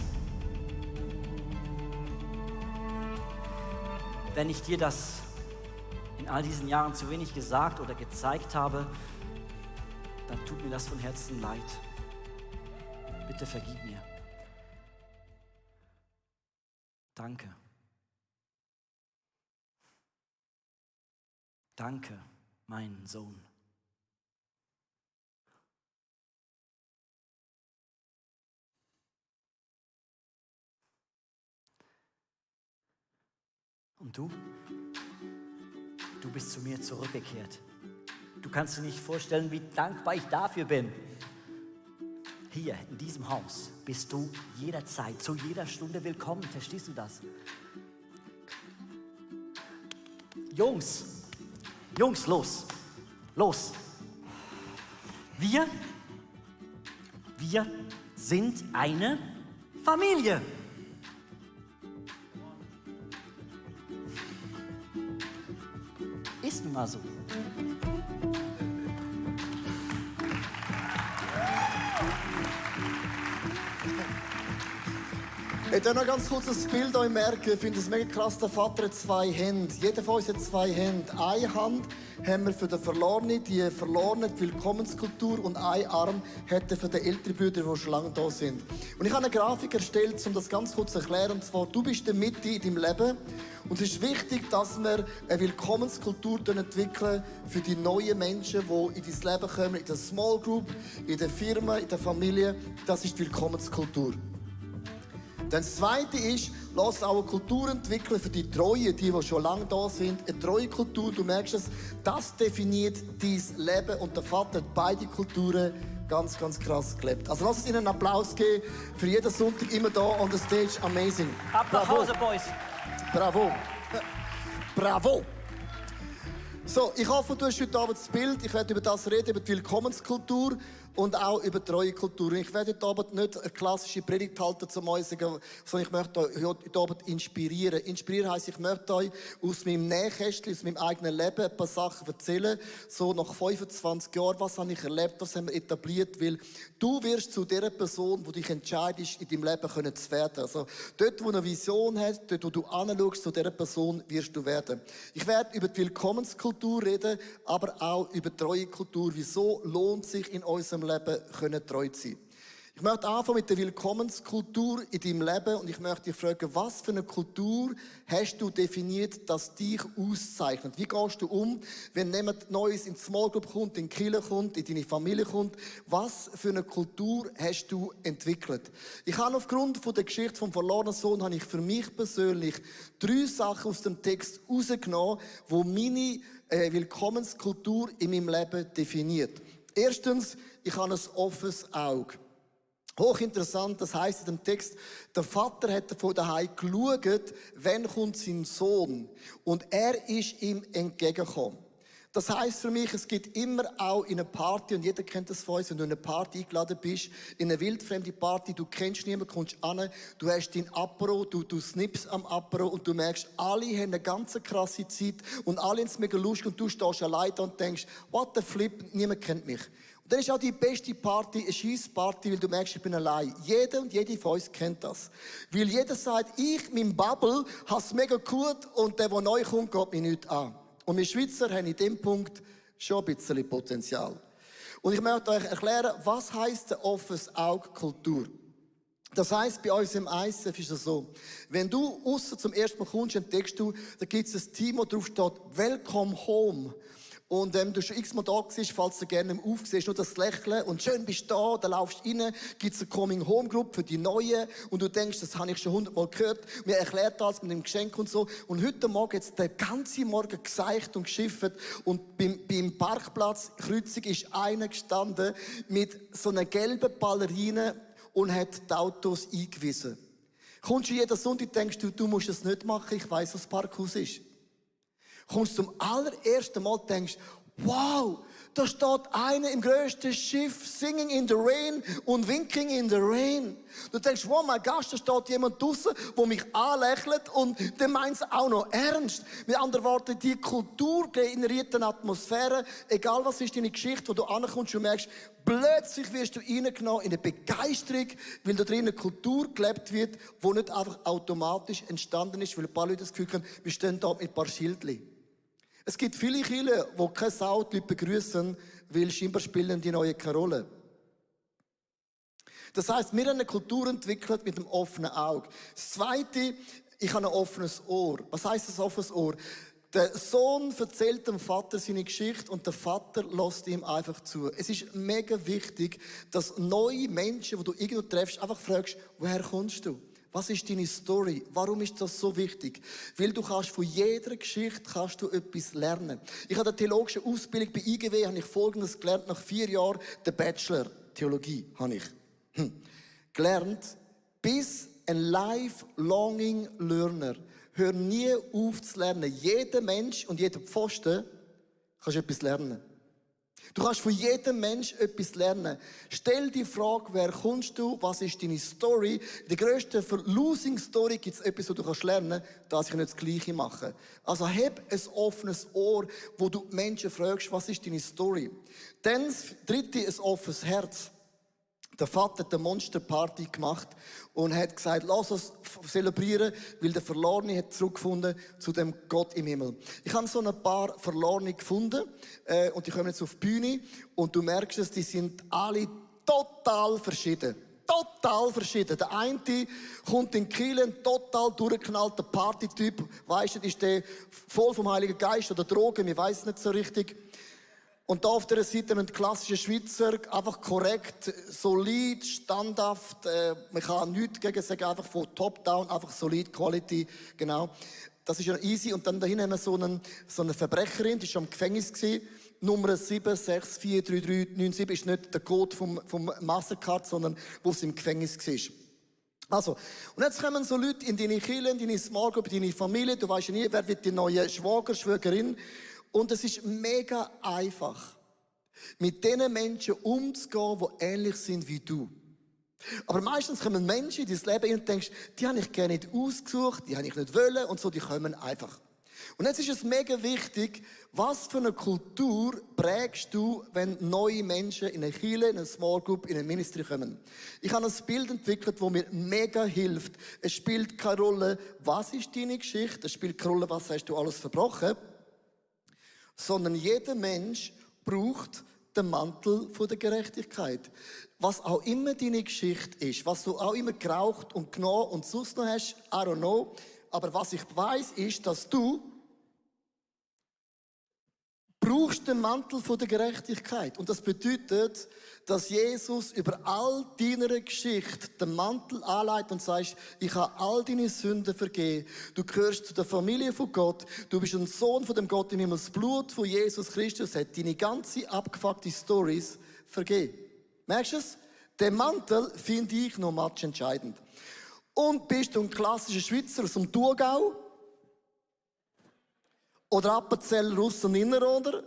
Speaker 13: Wenn ich dir das in all diesen Jahren zu wenig gesagt oder gezeigt habe, dann tut mir das von Herzen leid. Bitte vergib mir. Danke. Danke, mein Sohn. Und du? Du bist zu mir zurückgekehrt. Du kannst dir nicht vorstellen, wie dankbar ich dafür bin. Hier in diesem Haus bist du jederzeit, zu jeder Stunde willkommen. Verstehst du das? Jungs, los. Los. Wir sind eine Familie. Ist nun mal so.
Speaker 11: Ich möchte noch ganz kurz das Bild euch merken. Ich finde es mega krass, der Vater hat 2 Hände. Jeder von uns hat 2 Hände. Eine Hand haben wir für den Verlorenen, die verlorene Willkommenskultur, und einen Arm hat er für die älteren Brüder, die schon lange da sind. Und ich habe eine Grafik erstellt, um das ganz kurz zu erklären. Und zwar, du bist in der Mitte in deinem Leben. Und es ist wichtig, dass wir eine Willkommenskultur entwickeln für die neuen Menschen, die in dein Leben kommen, in der Small Group, in der Firma, in der Familie. Das ist die Willkommenskultur. Dann das Zweite ist, lass auch eine Kultur entwickeln für die Treuen, die schon lange da sind. Eine treue Kultur, du merkst es, das definiert dein Leben. Und der Vater hat beide Kulturen ganz, ganz krass gelebt. Also lass uns ihnen einen Applaus geben. Für jeden Sonntag immer da on the stage. Amazing.
Speaker 13: Ab nach Hause, Boys.
Speaker 11: Bravo. Bravo. So, ich hoffe, du hast heute Abend das Bild. Ich werde über das reden, über die Willkommenskultur und auch über die treue Kultur. Ich werde heute Abend nicht eine klassische Predigt halten zum euch sagen, sondern ich möchte euch heute Abend inspirieren. Inspirieren heisst, ich möchte euch aus meinem Nähkästchen, aus meinem eigenen Leben ein paar Sachen erzählen. So nach 25 Jahren, was habe ich erlebt, was haben wir etabliert, weil du wirst zu der Person, die dich entscheidest, in deinem Leben zu werden. Also dort, wo du eine Vision hast, dort, wo du anschaust, zu dieser Person wirst du werden. Ich werde über die Willkommenskultur reden, aber auch über die treue Kultur. Wieso lohnt sich in unserem Leben treu zu sein? Ich möchte anfangen mit der Willkommenskultur in deinem Leben und ich möchte dich fragen, was für eine Kultur hast du definiert, das dich auszeichnet? Wie gehst du um, wenn jemand Neues in die Small Group kommt, in die Kirche kommt, in deine Familie kommt? Was für eine Kultur hast du entwickelt? Ich habe aufgrund von der Geschichte vom verlorenen Sohn habe ich für mich persönlich 3 Sachen aus dem Text herausgenommen, die meine Willkommenskultur in meinem Leben definiert. Erstens, ich habe ein offenes Auge. Hochinteressant, das heisst in dem Text, der Vater hat von daheim geschaut, wann kommt sein Sohn. Und er ist ihm entgegengekommen. Das heisst für mich, es gibt immer auch in einer Party, und jeder kennt das von uns, wenn du in eine Party eingeladen bist, in eine wildfremde Party, du kennst niemanden, kommst an, du hast dein Apero, du snippst am Apero und du merkst, alle haben eine ganz krasse Zeit und alle haben es mega lustig und du stehst allein da und denkst, what the flip, niemand kennt mich. Dann ist auch die beste Party eine Scheissparty, weil du merkst, ich bin allein. Jeder und jede von uns kennt das. Weil jeder sagt, ich, mein Bubble, habe es mega gut und der neu kommt, geht mich nicht an. Und wir Schweizer haben in dem Punkt schon ein bisschen Potenzial. Und ich möchte euch erklären, was heisst eine offenes Auge-Kultur. Das heisst, bei uns im ICF ist es so, wenn du aussen zum ersten Mal kommst, entdeckst du, da gibt es ein Team, wo drauf steht, Welcome Home. Und wenn du schon x-mal da bist, falls du gerne aufsiehst, nur das Lächeln und schön bist du da, dann laufst du rein, gibt es eine Coming-Home-Group für die Neuen und du denkst, das habe ich schon 100-mal gehört. Mir erklärt das mit dem Geschenk und so. Und heute Morgen jetzt den ganzen Morgen geseicht und geschifft und beim Parkplatz Kreuzung ist einer gestanden mit so einer gelben Ballerine und hat die Autos eingewiesen. Kommst du jeden Sonntag und denkst du musst es nicht machen, ich weiss, was das Parkhaus ist. Kommst zum allerersten Mal und denkst, wow, da steht einer im grössten Schiff, singing in the rain und winking in the rain. Du denkst, wow, mein Gast, da steht jemand draussen, der mich anlächelt und der meint es auch noch ernst. Mit anderen Worten, die kulturgenerierten Atmosphäre, egal was ist deine Geschichte, wo du ankommst und merkst, plötzlich wirst du reingenommen in eine Begeisterung, weil da drin eine Kultur gelebt wird, die nicht einfach automatisch entstanden ist, weil ein paar Leute das Gefühl haben, wir stehen da mit ein paar Schildchen. Es gibt viele Kirchen, die keine Sau die Leute begrüßen, weil scheinbar spielen die Neuen keine Rolle. Das heisst, wir haben eine Kultur entwickelt mit einem offenen Auge. Das Zweite, ich habe ein offenes Ohr. Was heisst das offenes Ohr? Der Sohn erzählt dem Vater seine Geschichte und der Vater lässt ihm einfach zu. Es ist mega wichtig, dass neue Menschen, die du irgendwo triffst, einfach fragst, woher kommst du? Was ist deine Story? Warum ist das so wichtig? Weil du kannst von jeder Geschichte etwas lernen. Ich habe eine theologische Ausbildung bei IGW, habe ich Folgendes gelernt, nach 4 Jahren, der Bachelor Theologie habe ich gelernt. Bis ein lifelonging Learner. Hör nie auf zu lernen. Jeder Mensch und jeder Pfosten kannst etwas lernen. Du kannst von jedem Mensch etwas lernen. Stell die Frage, wer kommst du, was ist deine Story? In der grössten Losing-Story gibt es etwas, was du lernen kannst, dass ich nicht das Gleiche mache. Also hab ein offenes Ohr, wo du Menschen fragst, was ist deine Story? Dann das Dritte, ein offenes Herz. Der Vater hat eine Monsterparty gemacht und hat gesagt, lass uns zelebrieren, weil der Verlorene hat zurückgefunden zu dem Gott im Himmel. Ich habe so ein paar Verlorene gefunden und die kommen jetzt auf die Bühne und du merkst es, die sind alle total verschieden. Total verschieden. Der eine kommt in Kiel, ein total durchgeknallter Partytyp. Weisst du, ist der voll vom Heiligen Geist oder Drogen, wir weiss nicht so richtig. Und da auf der Seite ein klassischer Schweizer, einfach korrekt, solid, standhaft, man kann nichts gegen sagen, einfach von top down, einfach solid, Quality, genau. Das ist ja easy. Und dann dahin haben wir so eine Verbrecherin, die war schon im Gefängnis gewesen. Nummer 7643397 ist nicht der Code vom Mastercard, sondern wo sie im Gefängnis war. Also, und jetzt kommen so Leute in deine Kirche, in deine Small Group, in deine Familie, du weißt ja nie, wer wird die neue Schwager, Schwägerin. Und es ist mega einfach, mit den Menschen umzugehen, die ähnlich sind wie du. Aber meistens kommen Menschen in dein Leben und denkst, die habe ich gerne nicht ausgesucht, die habe ich nicht wollen und so, die kommen einfach. Und jetzt ist es mega wichtig, was für eine Kultur prägst du, wenn neue Menschen in eine Kirche, in eine Small Group, in ein Ministry kommen. Ich habe ein Bild entwickelt, das mir mega hilft. Es spielt keine Rolle, was ist deine Geschichte, es spielt keine Rolle, was hast du alles verbrochen, sondern jeder Mensch braucht den Mantel der Gerechtigkeit. Was auch immer deine Geschichte ist, was du auch immer geraucht und genommen und sonst noch hast, I don't know. Aber was ich weiss, ist, dass du brauchst den Mantel der Gerechtigkeit. Und das bedeutet, dass Jesus über all deine Geschichte den Mantel anlegt und sagt, ich habe all deine Sünden vergeben. Du gehörst zu der Familie von Gott. Du bist ein Sohn von dem Gott im Himmel. Das Blut von Jesus Christus hat deine ganze abgefuckte Stories vergeben. Merkst du es? Den Mantel finde ich noch matchentscheidend. Und bist du ein klassischer Schweizer aus dem Thurgau? Oder Appenzeller, Russ und Innerrhoder?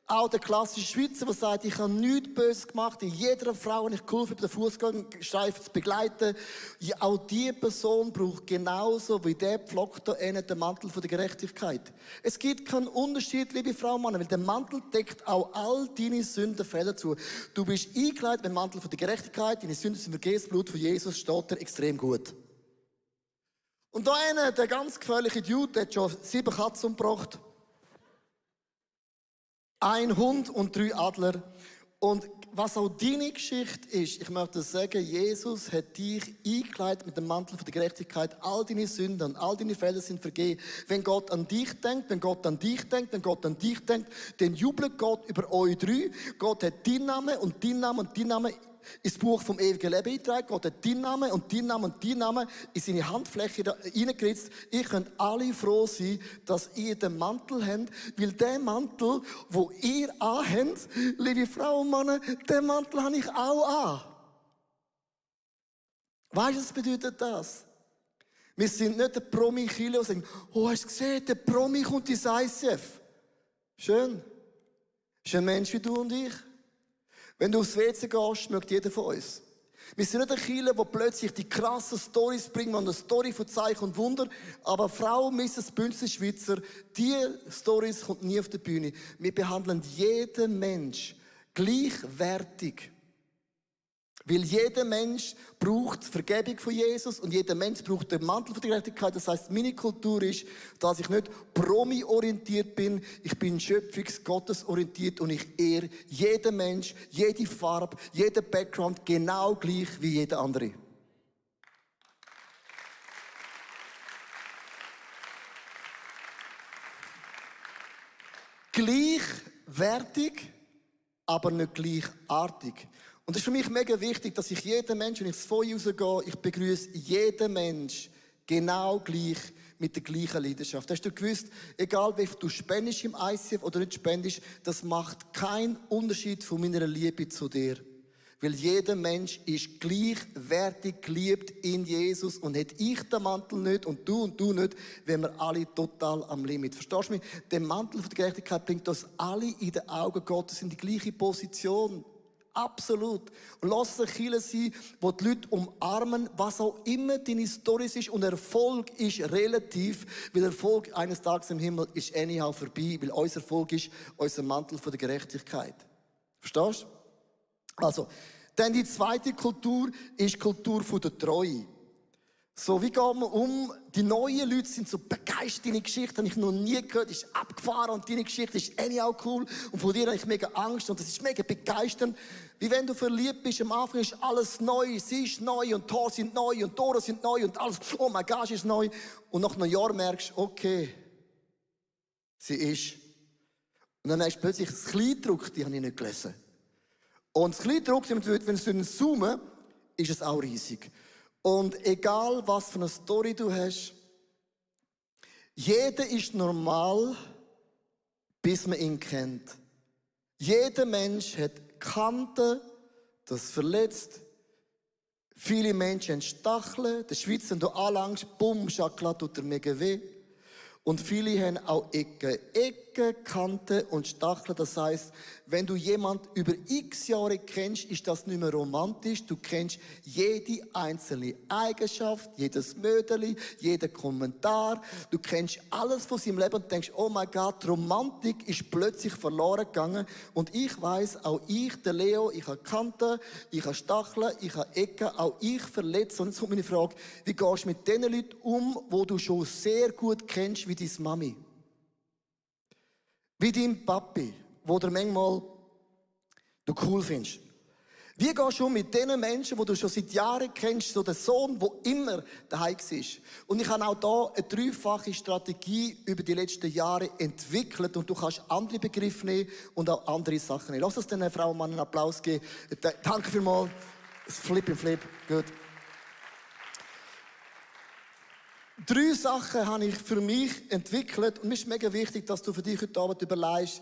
Speaker 11: Auch der klassische Schweizer, der sagt, ich habe nichts Böses gemacht, in jeder Frau, wenn ich geholfen habe, den Fußgängerstreifen zu begleiten. Ja, auch diese Person braucht genauso wie der Pflock da innen den Mantel von der Gerechtigkeit. Es gibt keinen Unterschied, liebe Frau und Mann, weil der Mantel deckt auch all deine Sündenfälle zu. Du bist eingekleidet mit dem Mantel von der Gerechtigkeit, deine Sünden sind vergeben, das Blut von Jesus steht dir extrem gut. Und da einer, der ganz gefährliche Dude, hat schon 7 Katzen umgebracht. 1 Hund und 3 Adler. Und was auch deine Geschichte ist, ich möchte sagen, Jesus hat dich eingekleidet mit dem Mantel von der Gerechtigkeit. All deine Sünden und all deine Fehler sind vergeben. Wenn Gott an dich denkt, wenn Gott an dich denkt, wenn Gott an dich denkt, dann jubelt Gott über euch 3. Gott hat deinen Namen und deinen Namen und deinen Namen ins Buch vom ewigen Leben eingetragen. Gott hat deinen Namen und deinen Namen und deinen Namen in seine Handfläche reingeritzt. Ihr könnt alle froh sein, dass ihr den Mantel habt, weil der Mantel, wo ihr anhabt, liebe Frauen und Männer, den Mantel habe ich auch an. Weißt du, was bedeutet das? Wir sind nicht der Promi-Killer, der sagt, oh, hast du gesehen, der Promi kommt ins ICF. Schön. Ist ein Mensch wie du und ich. Wenn du aufs WC gehst, mögt jeder von uns. Wir sind nicht ein Kirche, der plötzlich die krassen Storys bringt, man eine Story von Zeichen und Wunder. Aber Frau, Mrs. Bünzli, Schweizer, diese Storys kommt nie auf die Bühne. Wir behandeln jeden Mensch gleichwertig. Weil jeder Mensch braucht Vergebung von Jesus und jeder Mensch braucht den Mantel von der Gerechtigkeit. Das heisst, meine Kultur ist, dass ich nicht promi-orientiert bin, ich bin schöpfungs-gottesorientiert und ich ehre jeden Mensch, jede Farbe, jeden Background genau gleich wie jeder andere. Gleichwertig, aber nicht gleichartig. Und es ist für mich mega wichtig, dass ich jeden Mensch, wenn ich ins Feuer rausgehe, ich begrüße jeden Mensch genau gleich mit der gleichen Leidenschaft. Hast du gewusst, egal wie viel du spendest im ICF oder nicht spendest, das macht keinen Unterschied von meiner Liebe zu dir. Weil jeder Mensch ist gleichwertig geliebt in Jesus und hätte ich den Mantel nicht und du nicht, wären wir alle total am Limit. Verstehst du mich? Der Mantel von der Gerechtigkeit bringt uns alle in den Augen Gottes in die gleiche Position. Absolut. Und lass es eine Kirche sein, wo die Leute umarmen, was auch immer deine Story ist. Und Erfolg ist relativ, weil Erfolg eines Tages im Himmel ist anyhow vorbei, weil unser Erfolg ist unser Mantel von der Gerechtigkeit. Verstehst du? Also, dann die zweite Kultur ist die Kultur von der Treue. So, wie geht man um? Die neuen Leute sind so begeistert. Deine Geschichte habe ich noch nie gehört, ist abgefahren und deine Geschichte ist anyhow cool. Und von dir habe ich mega Angst und das ist mega begeisternd. Wie wenn du verliebt bist, am Anfang ist alles neu, sie ist neu und Tore sind neu und Tore sind neu und alles, oh mein Gott, ist neu. Und nach einem Jahr merkst du, okay, sie ist. Und dann merkst du plötzlich, das Kleindruck, die habe ich nicht gelesen. Und das Kleindruck, wenn du zoomen, ist es auch riesig. Und egal, was für eine Story du hast, jeder ist normal, bis man ihn kennt. Jeder Mensch hat Kanten, das verletzt. Viele Menschen haben Stacheln. Der Schweizer, wenn du anlangst, bumm, Schokolade tut dir mega weh. Und viele haben auch Ecken, Kanten und Stacheln. Das heisst, wenn du jemanden über x Jahre kennst, ist das nicht mehr romantisch. Du kennst jede einzelne Eigenschaft, jedes Mödeli, jeden Kommentar. Du kennst alles von seinem Leben und denkst, oh mein Gott, die Romantik ist plötzlich verloren gegangen. Und ich weiss, auch ich, der Leo, ich habe Kanten, ich habe Stacheln, ich habe Ecken, auch ich verletzt. Und jetzt kommt meine Frage, wie gehst du mit den Leuten um, die du schon sehr gut kennst, wie deine Mami? Wie dein Papi, wo du manchmal cool findest. Wie gehst du mit den Menschen, die du schon seit Jahren kennst, so der Sohn, der immer daheim ist? Und ich habe auch hier eine dreifache Strategie über die letzten Jahre entwickelt und du kannst andere Begriffe nehmen und auch andere Sachen nehmen. Lass uns den Frau und Mann einen Applaus geben. Danke vielmals. Flip. Gut. 3 Sachen habe ich für mich entwickelt und mir ist mega wichtig, dass du für dich heute Abend überlegst,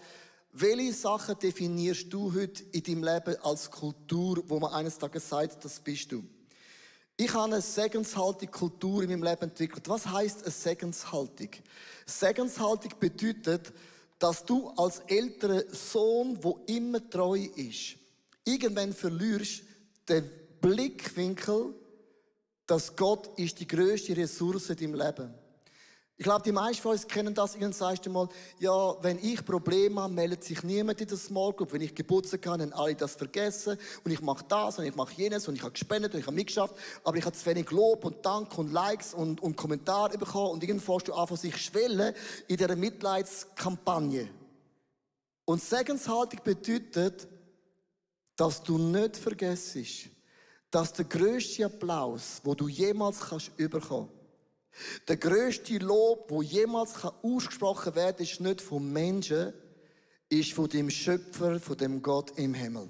Speaker 11: welche Sachen definierst du heute in deinem Leben als Kultur, wo man eines Tages sagt, das bist du. Ich habe eine Segenshaltung Kultur in meinem Leben entwickelt. Was heisst eine Segenshaltung? Segenshaltung bedeutet, dass du als älterer Sohn, der immer treu ist, irgendwann verlierst den Blickwinkel, dass Gott ist die grösste Ressource in deinem Leben. Ich glaube, die meisten von uns kennen das. Irgendwann sagst du mal, ja, wenn ich Probleme habe, meldet sich niemand in der Small Group. Wenn ich Geburtstag habe, haben alle das vergessen. Und ich mache das und ich mache jenes und ich habe gespendet und ich habe mitgeschafft. Aber ich habe zu wenig Lob und Dank und Likes und Kommentare bekommen. Und irgendwann fährst du an, sich schwellen in dieser Mitleidskampagne. Und Segenshaltung bedeutet, dass du nicht vergessest, dass der grösste Applaus, den du jemals bekommen kannst, der grösste Lob, wo jemals ausgesprochen werden kann, ist nicht vom Menschen, ist von dem Schöpfer, von dem Gott im Himmel.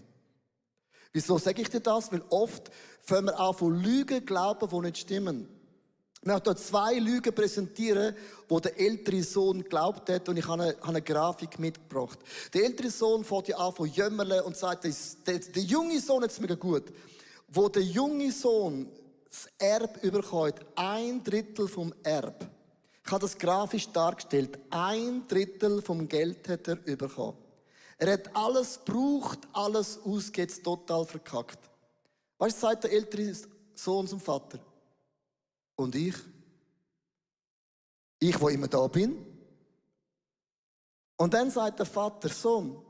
Speaker 11: Wieso sage ich dir das? Weil oft fangen wir an von Lügen glauben, die nicht stimmen. Ich möchte hier 2 Lügen präsentieren, die der ältere Sohn geglaubt hat, und ich habe eine Grafik mitgebracht. Der ältere Sohn fängt ja an von jämmerle und sagt, der junge Sohn, jetzt mega gut, wo der junge Sohn das Erb überkommt, 1/3 vom Erb. Ich habe das grafisch dargestellt. 1/3 vom Geld hat er bekommen. Er hat alles gebraucht, alles ausgegeben, total verkackt. Weißt du, sagt der ältere Sohn zum Vater? Und ich? Ich, wo immer da bin? Und dann sagt der Vater, Sohn,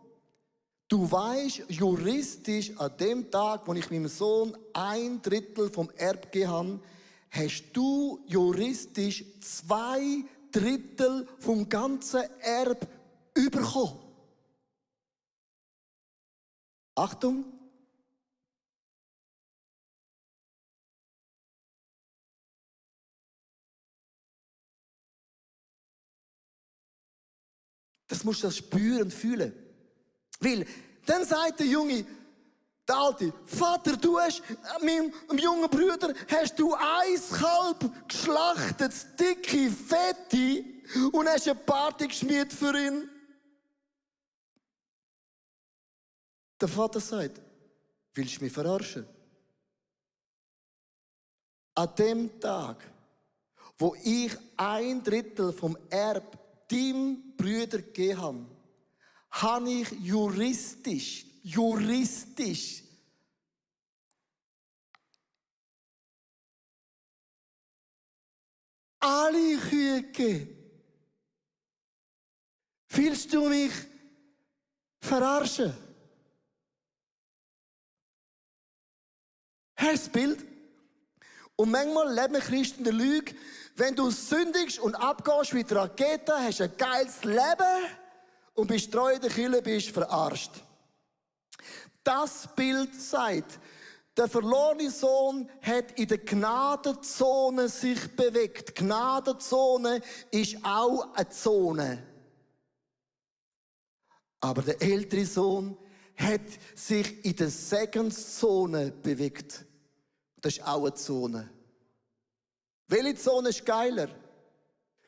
Speaker 11: du weißt, juristisch an dem Tag, wo ich meinem Sohn 1/3 vom Erb gegeben habe, hast du juristisch 2/3 vom ganzen Erb bekommen. Achtung! Das musst du spüren und fühlen. Weil, dann sagt der Junge, der Alte, Vater, du hast meinem jungen Bruder hast du ein Kalb geschlachtet, das dicke, fette, und hast eine Party geschmiert für ihn. Der Vater sagt, willst du mich verarschen? An dem Tag, wo ich 1/3 vom Erb deinem Bruder gegeben habe, habe ich juristisch alle Kühe gegeben. Willst du mich verarschen? Hast du das Bild? Und manchmal leben Christen in der Lüge, wenn du sündigst und abgehst wie die Rakete, hast du ein geiles Leben und bist treu in der Kirche, bist verarscht. Das Bild sagt, der verlorene Sohn hat in der Gnadenzone sich bewegt. Die Gnadenzone ist auch eine Zone. Aber der ältere Sohn hat sich in der Segenszone bewegt. Das ist auch eine Zone. Welche Zone ist geiler?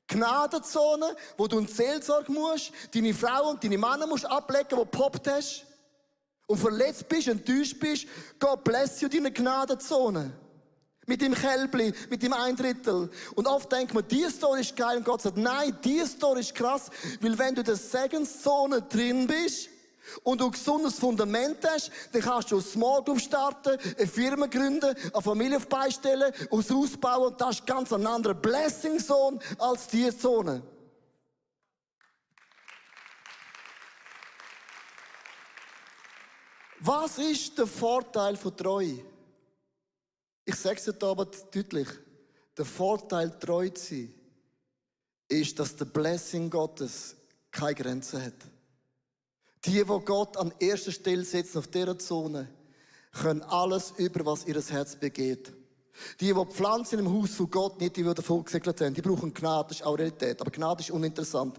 Speaker 11: Gnadenzone, wo du in Seelsorge musst, deine Frau und deine Männer musst ablegen, die du gepoppt hast und verletzt bist, enttäuscht bist. Gott bless you, deine Gnadenzone. Mit dem Kälbli, mit dem 1/3. Und oft denkt man, diese Story ist geil, und Gott sagt, nein, diese Story ist krass, weil wenn du in der Segenszone drin bist und du ein gesundes Fundament hast, dann kannst du eine Small Group starten, eine Firma gründen, eine Familie auf die Beine stellen, ein Haus bauen, und das ist ganz ein anderer Blessing Zone als diese Zone. Was ist der Vorteil von Treue? Ich sage es dir aber deutlich. Der Vorteil, treu zu sein, ist, dass der Blessing Gottes keine Grenzen hat. Die Gott an erster Stelle setzen auf dieser Zone, können alles über, was ihr Herz begeht. Die Pflanzen im Haus von Gott nicht, die davon gesegnet haben, die brauchen Gnade, das ist auch Realität. Aber Gnade ist uninteressant.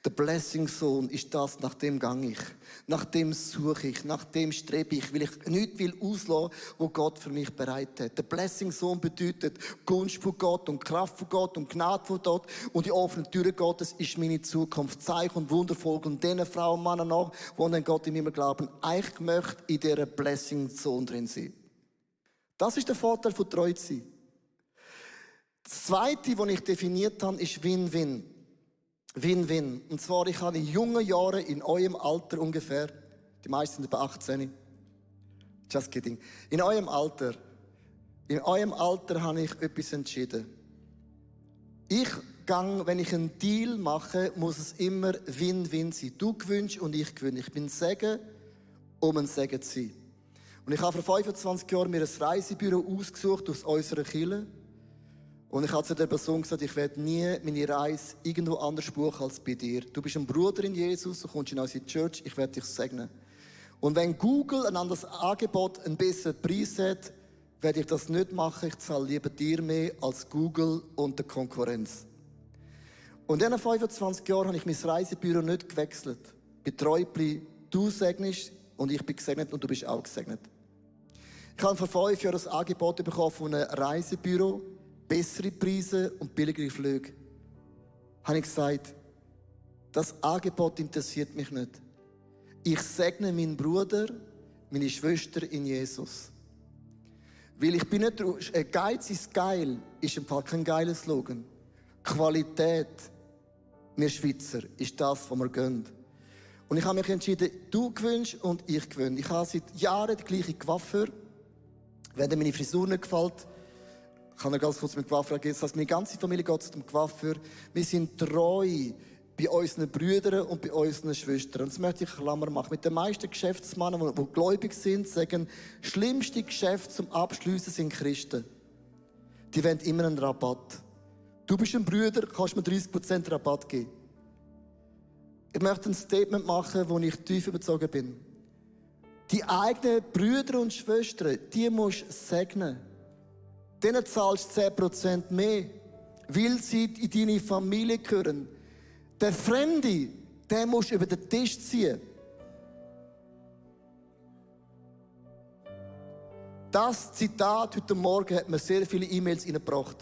Speaker 11: Der Blessing Sohn ist das, nach dem gang ich. Nach dem suche ich, nach dem strebe ich, weil ich nichts will auslassen, was Gott für mich bereit hat. Der Blessing Sohn bedeutet Gunst von Gott und Kraft von Gott und Gnade von Gott, und die offene Tür Gottes ist meine Zukunft. Zeichen und Wunder folgen und diesen Frauen und Männern nach, die an Gott in meinem Glauben eigentlich möchte in dieser Blessing Sohn drin sein. Das ist der Vorteil von treu zu sein. Das Zweite, was ich definiert habe, ist Win-Win. Win-Win. Und zwar, ich habe in jungen Jahren, in eurem Alter ungefähr, die meisten sind etwa 18, just kidding, in eurem Alter habe ich etwas entschieden. Wenn ich einen Deal mache, muss es immer Win-Win sein. Du gewinnst und ich gewinne. Ich bin Segen, um ein Segen zu sein. Und ich habe vor 25 Jahren mir ein Reisebüro ausgesucht aus unserer Kirche. Und ich habe zu der Person gesagt, ich werde nie meine Reise irgendwo anders buchen als bei dir. Du bist ein Bruder in Jesus, du kommst in unsere Church, ich werde dich segnen. Und wenn Google ein anderes Angebot, einen besseren Preis hat, werde ich das nicht machen. Ich zahle lieber dir mehr als Google und der Konkurrenz. Und in diesen 25 Jahren habe ich mein Reisebüro nicht gewechselt. Betreu bleiben, du segnest und ich bin gesegnet und du bist auch gesegnet. Ich habe vor 5 Jahren ein Angebot bekommen von einem Reisebüro, bessere Preise und billigere Flüge. Habe ich gesagt, das Angebot interessiert mich nicht. Ich segne meinen Bruder, meine Schwester in Jesus. Weil ich bin nicht, Geiz ist geil, ist im Fall kein geiler Slogan. Qualität, wir Schweizer, ist das, was wir gehen. Und ich habe mich entschieden, du gewinnst und ich gewinne. Ich habe seit Jahren die gleiche Coiffeur. Wenn dir meine Frisur nicht gefällt, kann er ganz kurz mit Coiffeur gehen. Das heißt, meine ganze Familie geht zum Coiffeur. Wir sind treu bei unseren Brüdern und bei unseren Schwestern. Und das möchte ich Klammer machen. Mit den meisten Geschäftsmännern, die gläubig sind, sagen, das schlimmste Geschäft zum Abschliessen sind Christen. Die wollen immer einen Rabatt. Du bist ein Bruder, kannst mir 30% Rabatt geben. Ich möchte ein Statement machen, wo ich tief überzeugt bin. Die eigenen Brüder und Schwestern, die musst du segnen. Denen zahlst du 10% mehr, weil sie in deine Familie gehören. Der Fremde, den musst du über den Tisch ziehen. Das Zitat heute Morgen hat mir sehr viele E-Mails reingebracht.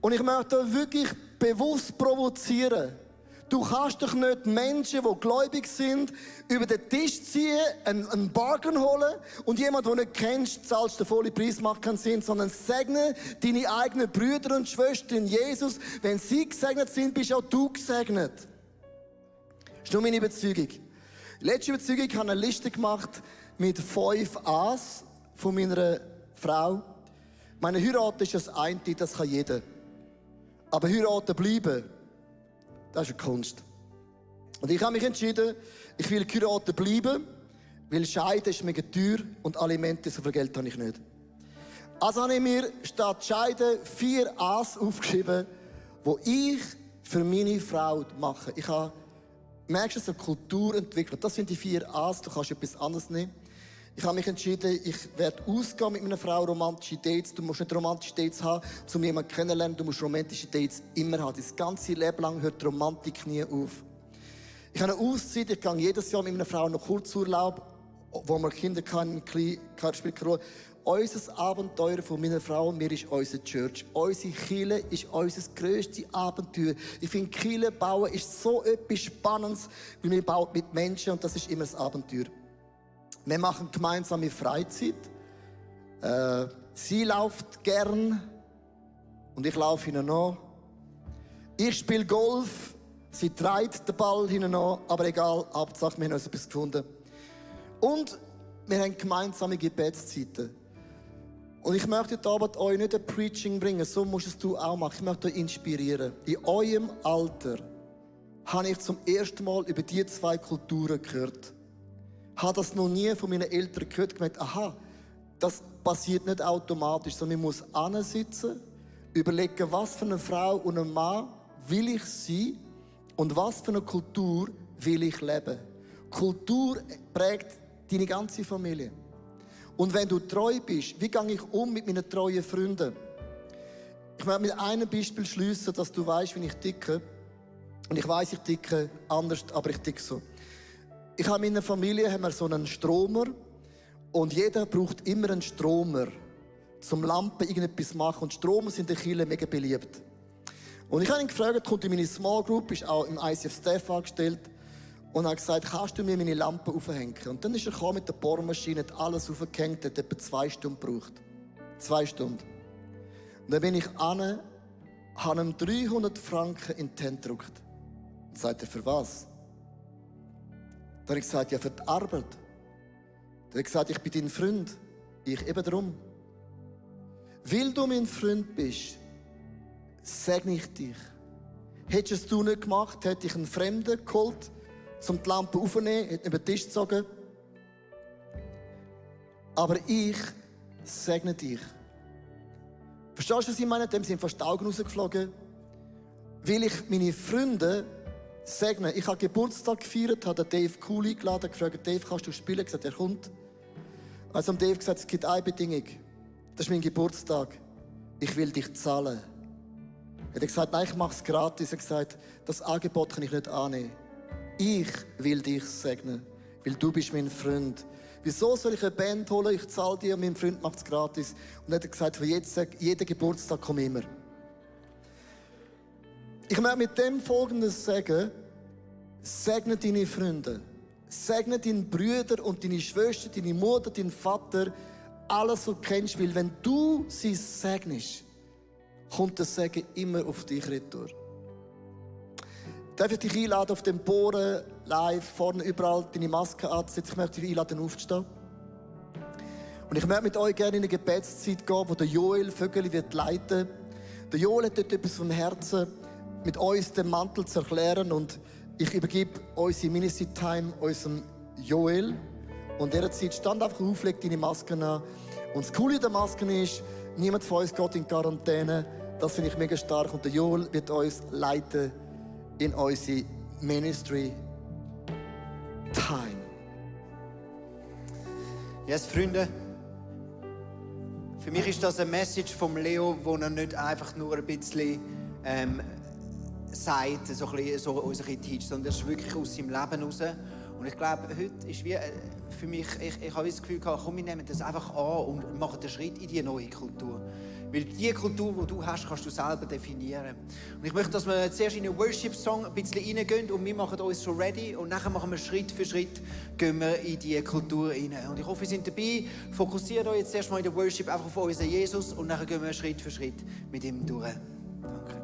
Speaker 11: Und ich möchte wirklich bewusst provozieren. Du kannst doch nicht Menschen, die gläubig sind, über den Tisch ziehen, einen Bargain holen und jemand, den du nicht kennst, zahlst den vollen Preis, macht keinen Sinn, sondern segne deine eigenen Brüder und Schwestern in Jesus. Wenn sie gesegnet sind, bist auch du gesegnet. Das ist nur meine Überzeugung. Letzte Überzeugung, ich habe eine Liste gemacht mit 5 A's von meiner Frau. Meine Heirat ist das eine, das kann jeder. Aber heiraten bleiben, das ist eine Kunst. Und ich habe mich entschieden, ich will heiraten bleiben, weil Scheiden ist mega teuer und Alimente, so viel Geld habe ich nicht. Also habe ich mir statt Scheiden 4 A's aufgeschrieben, die ich für meine Frau mache. Ich habe, merkst du, so eine Kultur entwickelt. Das sind die 4 A's, du kannst etwas anderes nehmen. Ich habe mich entschieden, ich werde ausgehen mit meiner Frau, romantische Dates. Du musst nicht romantische Dates haben, um jemanden kennenzulernen. Du musst romantische Dates immer haben. Das ganze Leben lang hört die Romantik nie auf. Ich habe eine Auszeit, ich gehe jedes Jahr mit meiner Frau noch Kurzurlaub, wo wir Kinder haben, spielt keine Rolle. Unser Abenteuer von meiner Frau und mir ist unsere Church. Unsere Kirche ist unser grösstes Abenteuer. Ich finde, Kirche bauen ist so etwas Spannendes, weil wir bauen mit Menschen und das ist immer das Abenteuer. Wir machen gemeinsame Freizeit. Sie läuft gern und ich laufe hinten nach. Ich spiele Golf, sie treibt den Ball hinten nach, aber egal, Hauptsache wir haben uns etwas gefunden. Und wir haben gemeinsame Gebetszeiten. Und ich möchte heute Abend euch nicht ein Preaching bringen, so musst es du auch machen. Ich möchte euch inspirieren. In eurem Alter habe ich zum ersten Mal über diese 2 Kulturen gehört. Ich habe das noch nie von meinen Eltern gehört und gemerkt, aha, das passiert nicht automatisch, sondern man muss ansitzen, überlegen, was für eine Frau und ein Mann will ich sein und was für eine Kultur will ich leben. Kultur prägt deine ganze Familie. Und wenn du treu bist, wie gehe ich um mit meinen treuen Freunden? Ich möchte mit einem Beispiel schliessen, dass du weißt, wie ich ticke. Und ich weiss, ich ticke anders, aber ich ticke so. Ich habe in meiner Familie so einen Stromer und jeder braucht immer einen Stromer, zum Lampen irgendetwas zu machen. Und Stromer sind in der Kirche mega beliebt. Und ich habe ihn gefragt, kommt in meine Small Group, ist auch im ICF Staff angestellt und hat gesagt, kannst du mir meine Lampe aufhängen? Und dann ist er gekommen mit der Bohrmaschine, hat alles aufgehängt, hat etwa 2 Stunden gebraucht. 2 Stunden. Und dann bin ich an habe ihm 300 Franken in die Hand gedrückt. Dann sagt er, für was? Dann habe ich gesagt, ja, für die Arbeit. Dann habe ich gesagt, ich bin dein Freund. Ich eben drum. Weil du mein Freund bist, segne ich dich. Hättest du es nicht gemacht, hätte ich einen Fremden geholt, um die Lampe aufzunehmen, hätte ihn über den Tisch gezogen. Aber ich segne dich. Verstehst du, was ich meine? Dem sind fast die Augen rausgeflogen. Weil ich meine Freunde segne. Ich habe Geburtstag gefeiert, habe Dave Cool eingeladen, gefragt, Dave, kannst du spielen? Er hat gesagt, er kommt. Also haben Dave gesagt, es gibt eine Bedingung. Das ist mein Geburtstag. Ich will dich zahlen. Er hat gesagt, nein, ich mache es gratis. Er hat gesagt, das Angebot kann ich nicht annehmen. Ich will dich segnen, weil du bist mein Freund. Wieso soll ich eine Band holen? Ich zahle dir und mein Freund macht es gratis. Und er hat gesagt, von jetzt, jeden Geburtstag komme ich immer. Ich möchte mit dem Folgendes sagen: Segne deine Freunde. Segne deine Brüder und deine Schwester, deine Mutter, deinen Vater. Alles, was du kennst. Weil wenn du sie segnest, kommt das Segen immer auf dich retour. Darf ich dich einladen, auf dem Bohren, live, vorne überall deine Maske anzusetzen? Ich möchte dich einladen, aufzustehen. Und ich möchte mit euch gerne in eine Gebetszeit gehen, wo der Joel Vögeli wird leiten. Der Joel hat dort etwas vom Herzen, mit uns den Mantel zu erklären. Und ich übergebe unsere Ministry-Time unserem Joel. Und in dieser Zeit stand einfach auf, leg deine Masken an. Und das Coole der Masken ist, niemand von uns geht in Quarantäne. Das finde ich mega stark. Und der Joel wird uns leiten in unsere Ministry Time.
Speaker 7: Yes, Freunde. Für mich ist das eine Message vom Leo, wo er nicht einfach nur ein bisschen sagt, so uns ein bisschen teacht, sondern er ist wirklich aus seinem Leben raus. Und ich glaube, heute ist wie für mich, ich habe das Gefühl gehabt, komm, wir nehmen das einfach an und machen den Schritt in die neue Kultur. Weil die Kultur, die du hast, kannst du selber definieren. Und ich möchte, dass wir zuerst in einen Worship-Song ein bisschen reingehen und wir machen uns schon ready und nachher machen wir Schritt für Schritt gehen wir in die Kultur rein. Und ich hoffe, ihr seid dabei. Fokussiert euch jetzt erstmal in der Worship einfach auf unseren Jesus und nachher gehen wir Schritt für Schritt mit ihm durch. Danke.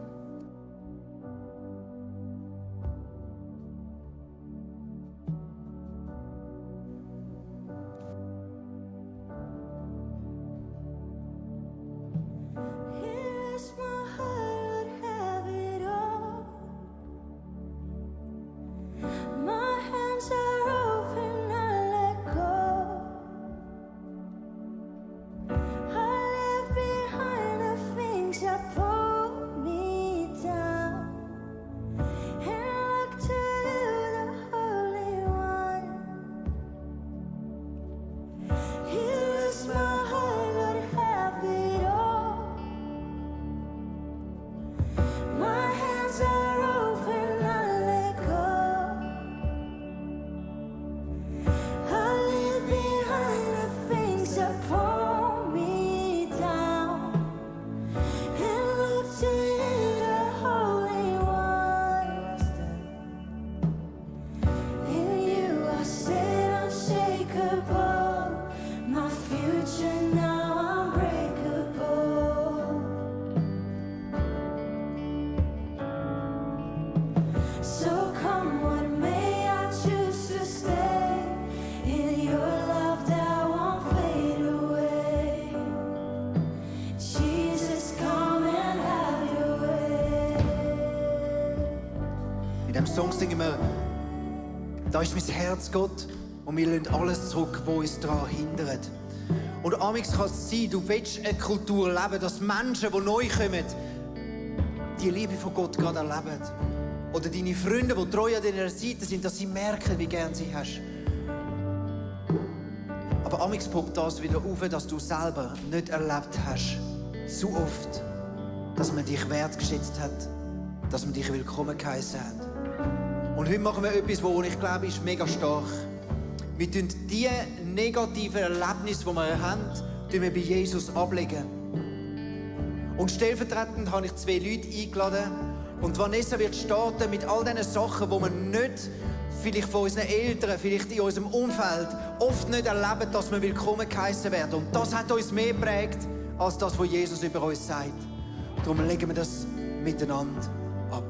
Speaker 10: Here's my heart, have it all. My hands are open, I let go. I leave behind the things that pull me down and look to you, the Holy One. Here's my heart, Lord, have it all. My hands are open, I let go. I leave behind the things that pull me down and look to you, the Holy One. In you I stand unshakable. My future now unbreakable. So come what may, I choose to stay in your love that won't fade away. Jesus, come and have your way.
Speaker 7: In diesem Song singen wir, da ist mein Herz, Gott, und wir lassen alles zurück, was uns daran hindert. Und amigs kann es sein, du willst eine Kultur leben, dass Menschen, die neu kommen, die Liebe von Gott gerade erleben. Oder deine Freunde, die treu an deiner Seite sind, dass sie merken, wie gern sie hast. Aber amigs poppt das wieder auf, dass du selber nicht erlebt hast, zu oft, dass man dich wertgeschätzt hat, dass man dich willkommen geheißen hat. Und heute machen wir etwas, wo ich glaube, ist mega stark. Wir tun die negativen Erlebnisse, die wir haben, bei Jesus ablegen. Und stellvertretend habe ich 2 Leute eingeladen. Und Vanessa wird starten mit all diesen Sachen, die wir nicht, vielleicht von unseren Eltern, vielleicht in unserem Umfeld, oft nicht erleben, dass wir willkommen geheißen werden. Und das hat uns mehr geprägt, als das, was Jesus über uns sagt. Darum legen wir das miteinander ab.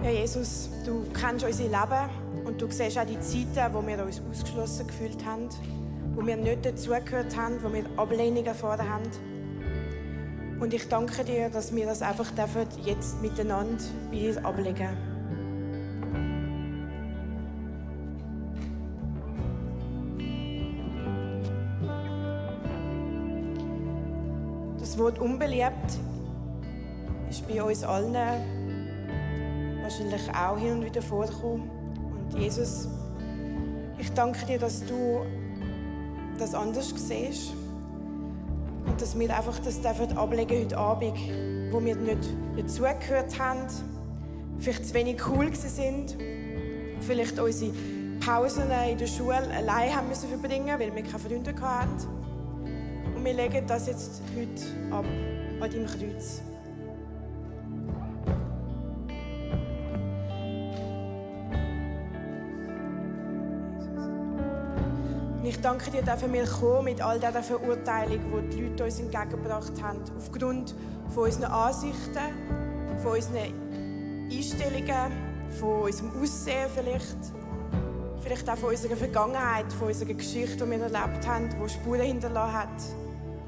Speaker 14: Ja, Jesus, du kennst unser Leben und du siehst auch die Zeiten, wo wir uns ausgeschlossen gefühlt haben, wo wir nicht dazugehört haben, wo wir Ablehnung erfahren haben. Und ich danke dir, dass wir das einfach jetzt miteinander bei dir ablegen. Das Wort unbeliebt ist bei uns allen wahrscheinlich auch hin und wieder vorgekommen. Und Jesus, ich danke dir, dass du das anders siehst und dass wir einfach das ablegen heute Abend, wo wir nicht dazugehört haben, vielleicht zu wenig cool sind, vielleicht unsere Pausen in der Schule allein haben müssen verbringen, weil wir keine Freunde hatten. Und wir legen das jetzt heute ab an deinem Kreuz. Ich danke dir, dass wir kommen mit all dieser Verurteilung, die die Leute uns entgegengebracht haben, aufgrund von unseren Ansichten, von unseren Einstellungen, von unserem Aussehen vielleicht auch von unserer Vergangenheit, von unserer Geschichte, die wir erlebt haben, die Spuren hinterlassen hat.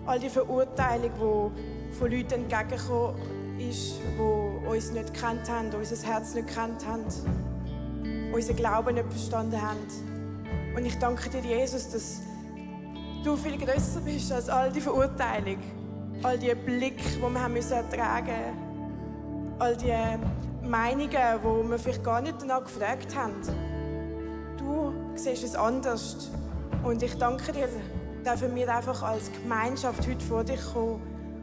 Speaker 14: All die Verurteilung, die von Leuten entgegengekommen ist, die uns nicht gekannt haben, unser Herz nicht gekannt haben, unseren Glauben nicht verstanden haben. Und ich danke dir, Jesus, dass du viel grösser bist als all die Verurteilung, all die Blicke, die wir haben ertragen mussten, all die Meinungen, die wir vielleicht gar nicht danach gefragt haben. Du siehst es anders. Und ich danke dir, dass wir einfach als Gemeinschaft heute vor dich kommen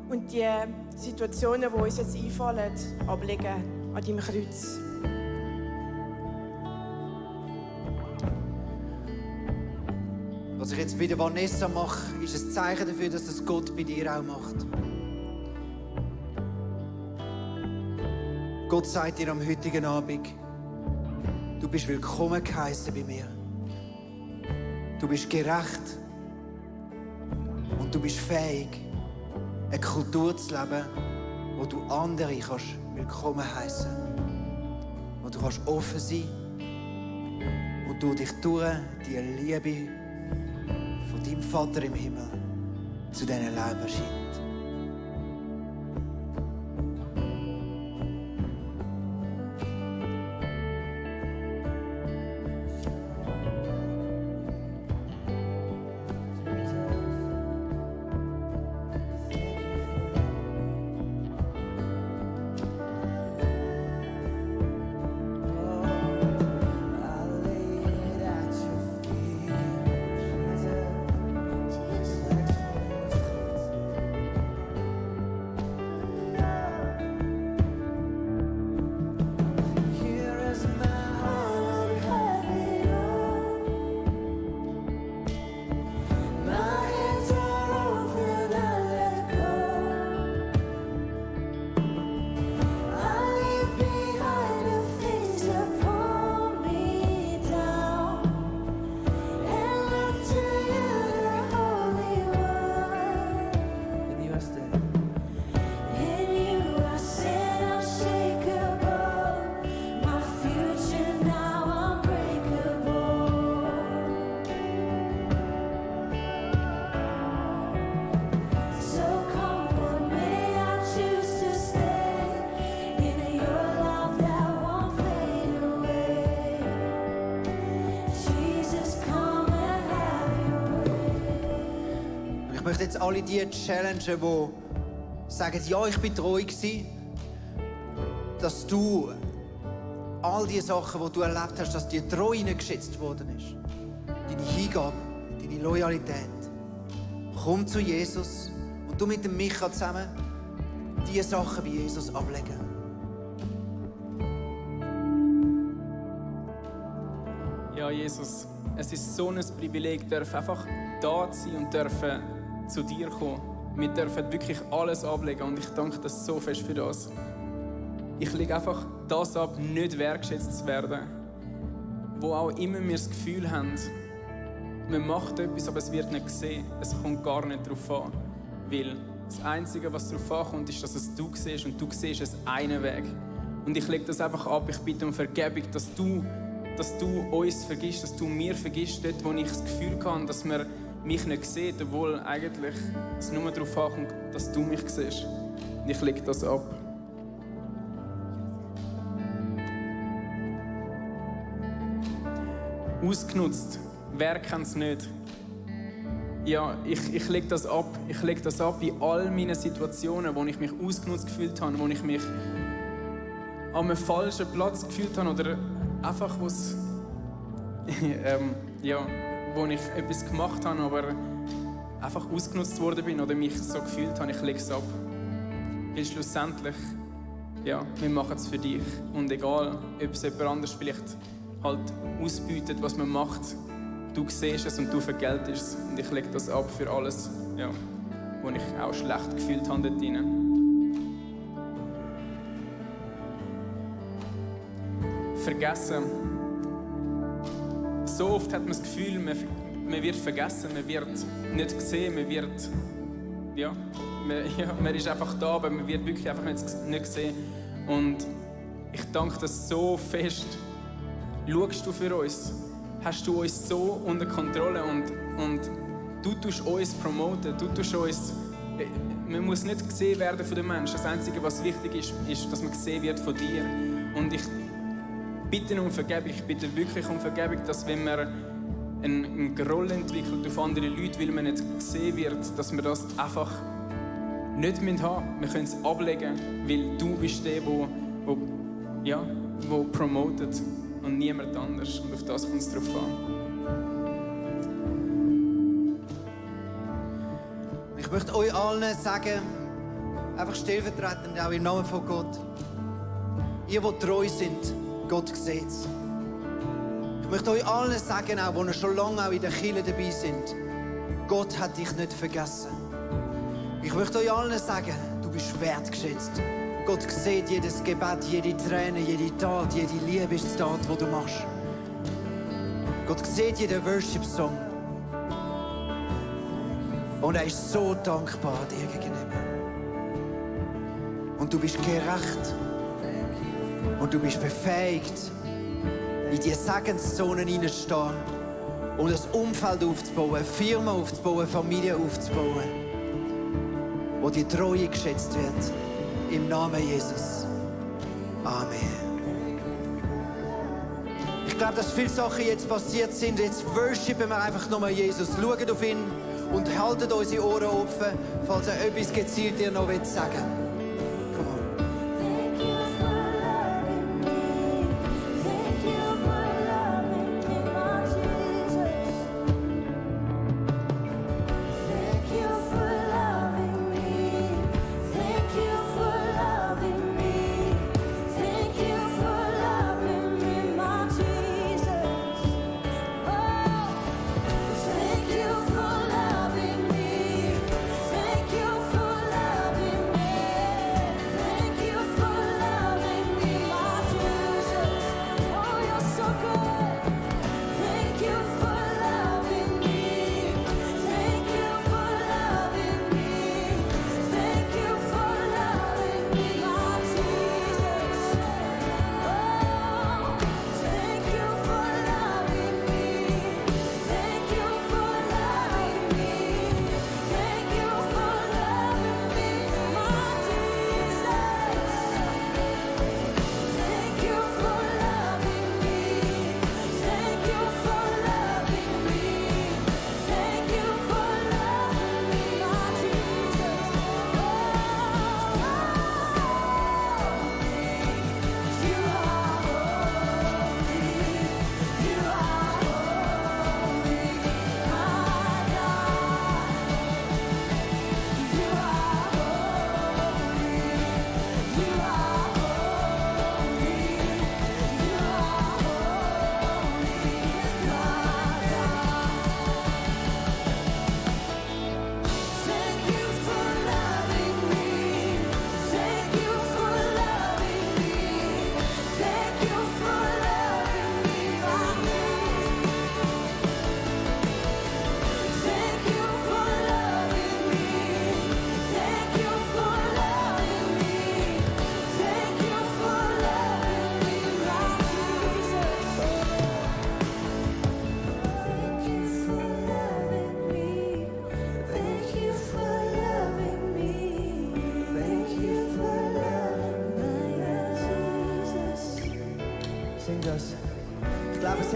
Speaker 14: und die Situationen, die uns jetzt einfallen, ablegen an deinem Kreuz.
Speaker 7: Was ich jetzt bei der Vanessa mache, ist ein Zeichen dafür, dass das Gott bei dir auch macht. Gott sagt dir am heutigen Abend, du bist willkommen geheißen bei mir. Du bist gerecht und du bist fähig, eine Kultur zu leben, wo du andere kannst willkommen heißen. Wo du kannst offen sein und du dich durch die Liebe von deinem Vater im Himmel zu diesen Leben scheint. Ich möchte jetzt alle die challengen, die sagen, ja, ich bin treu gewesen, dass du all die Sachen, die du erlebt hast, dass die Treue nicht geschätzt worden ist. Deine Hingabe, deine Loyalität. Komm zu Jesus und du mit dem Micha zusammen diese Sachen bei Jesus ablegen.
Speaker 15: Ja, Jesus, es ist so ein Privileg, dürfen einfach da sein und dürfen zu dir kommen. Wir dürfen wirklich alles ablegen und ich danke dir so fest für das. Ich lege einfach das ab, nicht wertgeschätzt zu werden. Wo auch immer wir das Gefühl haben, man macht etwas, aber es wird nicht gesehen. Es kommt gar nicht darauf an. Weil Das Einzige, was darauf ankommt, ist, dass es du siehst und du siehst es einen Weg. Und ich lege das einfach ab. Ich bitte um Vergebung, dass du uns vergisst, dass du mir vergisst, dort, wo ich das Gefühl habe, dass man mich nicht sieht, obwohl eigentlich es nur darauf ankommt, dass du mich siehst. Und ich lege das ab. Ausgenutzt. Wer kennt es nicht? Ja, ich lege das ab. Ich lege das ab in all meinen Situationen, wo ich mich ausgenutzt gefühlt habe, wo ich mich an einem falschen Platz gefühlt habe oder einfach, wo ich etwas gemacht habe, aber einfach ausgenutzt worden bin oder mich so gefühlt habe, ich lege es ab. Weil schlussendlich, ja, wir machen es für dich. Und egal, ob es jemand anders vielleicht halt ausbietet, was man macht, du siehst es und du vergeltest es. Und ich lege das ab für alles, ja, wo ich auch schlecht gefühlt habe dort drin. Vergessen. So oft hat man das Gefühl, man wird vergessen, man wird nicht gesehen, man ist einfach da, aber man wird wirklich einfach nicht gesehen. Und ich danke dir so fest. Schaust du für uns? Hast du uns so unter Kontrolle und du tust uns promoten, du tust uns... Man muss nicht gesehen werden von den Menschen. Das Einzige, was wichtig ist, dass man gesehen wird von dir. Und ich bitte um Vergebung, ich bitte wirklich um Vergebung, dass wenn man einen Groll entwickelt auf andere Leute, weil man nicht gesehen wird, dass wir das einfach nicht haben müssen. Wir können es ablegen, weil du bist der, der promotet und niemand anders. Und auf das kommt es drauf an.
Speaker 7: Ich möchte euch allen sagen, einfach stellvertretend, auch im Namen von Gott, ihr, die treu sind, Gott sieht es. Ich möchte euch allen sagen, auch die schon lange auch in der Kirche dabei sind, Gott hat dich nicht vergessen. Ich möchte euch allen sagen, du bist wertgeschätzt. Gott sieht jedes Gebet, jede Träne, jede Tat, jede Liebestat, die du machst. Gott sieht jeden Worship-Song. Und er ist so dankbar dir gegenüber. Und du bist gerecht. Und du bist befähigt, in die Segenszonen hineinzustehen und ein Umfeld aufzubauen, eine Firma aufzubauen, eine Familie aufzubauen, wo die Treue geschätzt wird. Im Namen Jesus. Amen. Ich glaube, dass viele Sachen jetzt passiert sind. Jetzt worshipen wir einfach nochmal Jesus. Schaut auf ihn und haltet unsere Ohren offen, falls er etwas gezielt dir noch sagen will.
Speaker 10: Thank you for loving me.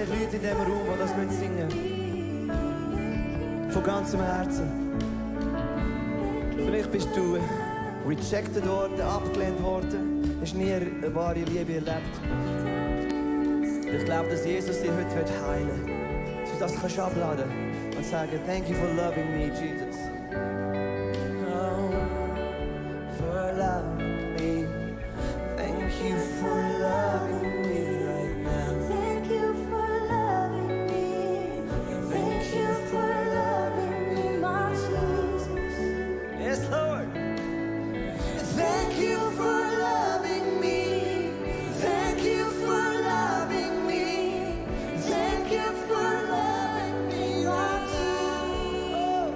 Speaker 9: hat Leute in diesem Raum, die das singen müssen. Von ganzem Herzen. Vielleicht bist du rejected worden, abgelehnt worden, hast nie eine wahre Liebe erlebt. Ich glaube, dass Jesus dich heute heilen will. Dass du das kannst abladen und sagen, thank you for loving me, Jesus. Oh, for loving me. Thank you for loving me right now.
Speaker 10: Thank you for loving me. Thank you for loving me, my Jesus.
Speaker 9: Yes, Lord.
Speaker 10: Thank you for loving me. Thank you for loving me. Thank you for loving me, my Jesus.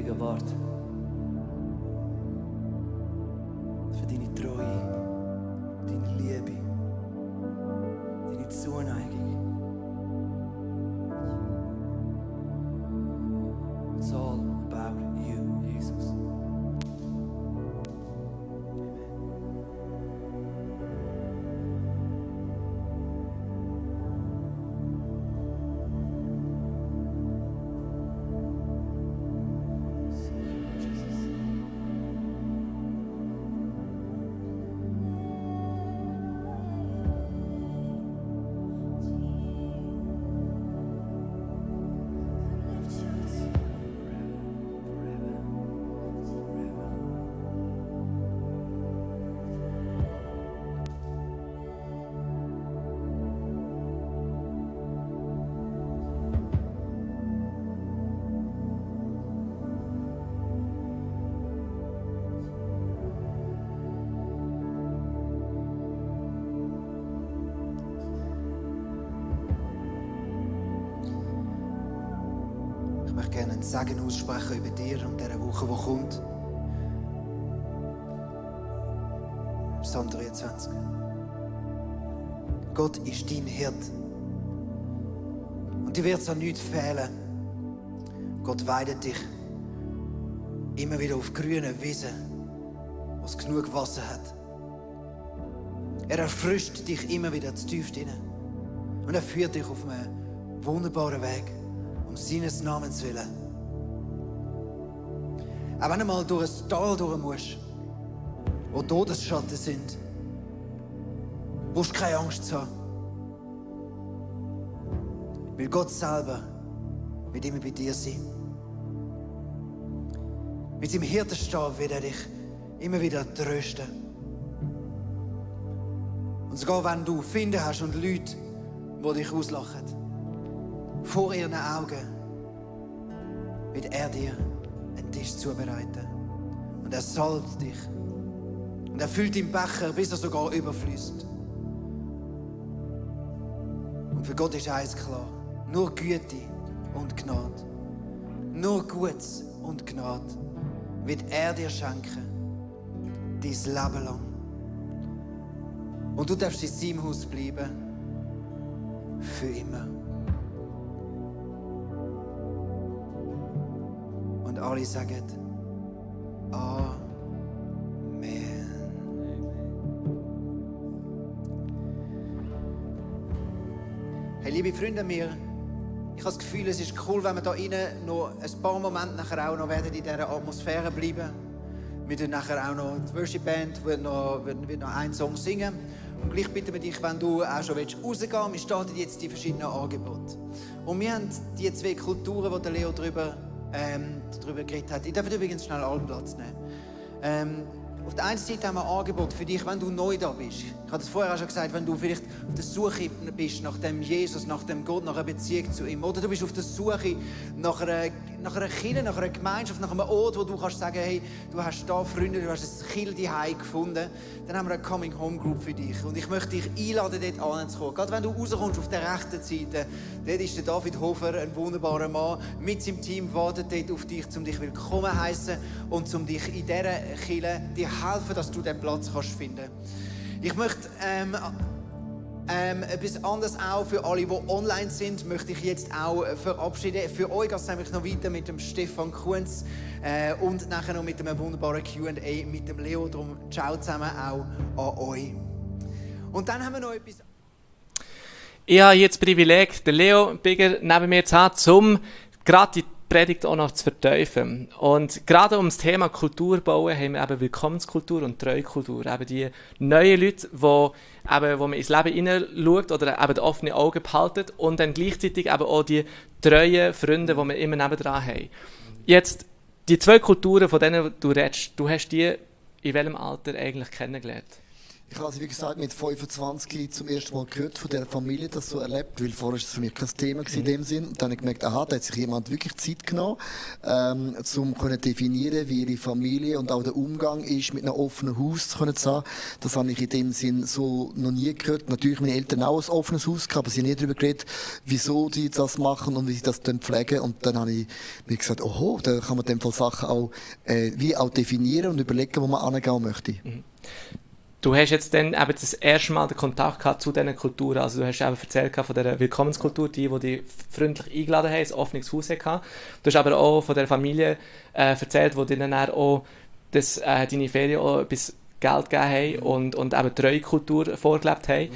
Speaker 9: Gegenwart. Für deine Treue, deine Liebe, deine Zuneigung. It's all about you, Jesus.
Speaker 7: Ich möchte gerne einen Segen aussprechen über dir und dieser Woche, die kommt. Psalm 23. Gott ist dein Hirt. Und dir wird es an nichts fehlen. Gott weidet dich immer wieder auf grünen Wiesen, wo es genug Wasser hat. Er erfrischt dich immer wieder zu tief drin. Und er führt dich auf einen wunderbaren Weg, um seines Namens willen. Auch wenn du mal durch ein Tal durch musst, wo Todesschatten sind, musst du keine Angst haben. Weil Gott selber wird immer bei dir sein. Mit seinem Hirtenstab wird er dich immer wieder trösten. Und sogar wenn du Feinde hast und Leute, die dich auslachen, vor ihren Augen wird er dir einen Tisch zubereiten. Und er salbt dich. Und er füllt deinen Becher, bis er sogar überfließt. Und für Gott ist eins klar: nur Güte und Gnade, nur Gutes und Gnade wird er dir schenken, dein Leben lang. Und du darfst in seinem Haus bleiben, für immer. Und alle sagen Amen. Hey, liebe Freunde, ich habe das Gefühl, es ist cool, wenn wir da rein noch ein paar Momente nachher auch noch werden in dieser Atmosphäre bleiben. Wir tun nachher auch noch die Worship Band wird noch einen Song singen. Und gleich bitten wir dich, wenn du auch schon rausgehen willst, wir starten jetzt die verschiedenen Angebote. Und wir haben die zwei Kulturen, die der Leo darüber geredet hat. Ich darf übrigens schnell allen Platz nehmen. Auf der einen Seite haben wir ein Angebot für dich, wenn du neu da bist. Ich habe das vorher auch schon gesagt, wenn du vielleicht auf der Suche bist nach dem Jesus, nach dem Gott, nach einer Beziehung zu ihm. Oder du bist auf der Suche nach einer Kirche, nach einer Gemeinschaft, nach einem Ort, wo du kannst sagen, hey, du hast da Freunde, du hast ein Kirche daheim gefunden. Dann haben wir eine Coming Home Group für dich. Und ich möchte dich einladen, dort anzukommen. Gerade wenn du rauskommst auf der rechten Seite, dort ist der David Hofer, ein wunderbarer Mann, mit seinem Team wartet dort auf dich, um dich willkommen zu heißen und um dich in dieser Kirche dir helfen, dass du diesen Platz kannst finden. Ich möchte etwas anderes auch für alle, die online sind, möchte ich jetzt auch verabschieden. Für euch geht es nämlich noch weiter mit dem Stefan Kunz und nachher noch mit einem wunderbaren Q&A mit dem Leo. Darum ciao zusammen auch an euch. Und dann haben wir noch etwas.
Speaker 1: Ich habe jetzt das Privileg, den Leo Bigger neben mir zu haben, um gerade die Predigt auch noch zu vertiefen. Und gerade um das Thema Kultur bauen, haben wir eben Willkommenskultur und Treukultur. Eben die neuen Leute, wo man ins Leben hineinschaut oder eben die offenen Augen behalten und dann gleichzeitig eben auch die treuen Freunde, die wir immer nebendran haben. Jetzt, die zwei Kulturen, von denen du redest, du hast die in welchem Alter eigentlich kennengelernt?
Speaker 11: Ich habe sie, wie gesagt, mit 25 zum ersten Mal gehört von dieser Familie, das so erlebt, weil vorher war es für mich kein Thema in dem Sinn. Und dann habe ich gemerkt, aha, da hat sich jemand wirklich Zeit genommen, um zu definieren, wie ihre Familie und auch der Umgang ist, mit einem offenen Haus zu haben. Das habe ich in dem Sinn so noch nie gehört. Natürlich meine Eltern auch ein offenes Haus gehabt, aber sie haben nie darüber geredet, wieso sie das machen und wie sie das dann pflegen. Und dann habe ich mir gesagt, oho, da kann man in dem Fall Sachen auch, wie auch definieren und überlegen, wo man angehen möchte.
Speaker 1: Du hast jetzt dann eben das erste Mal den Kontakt gehabt zu diesen Kulturen. Also du hast eben erzählt von dieser Willkommenskultur, die dich freundlich eingeladen haben, ein offenes Haus hatten. Du hast aber auch von der Familie erzählt, die dir dann auch deine Ferien auch etwas Geld gegeben haben und eben treue Kultur vorgelebt haben.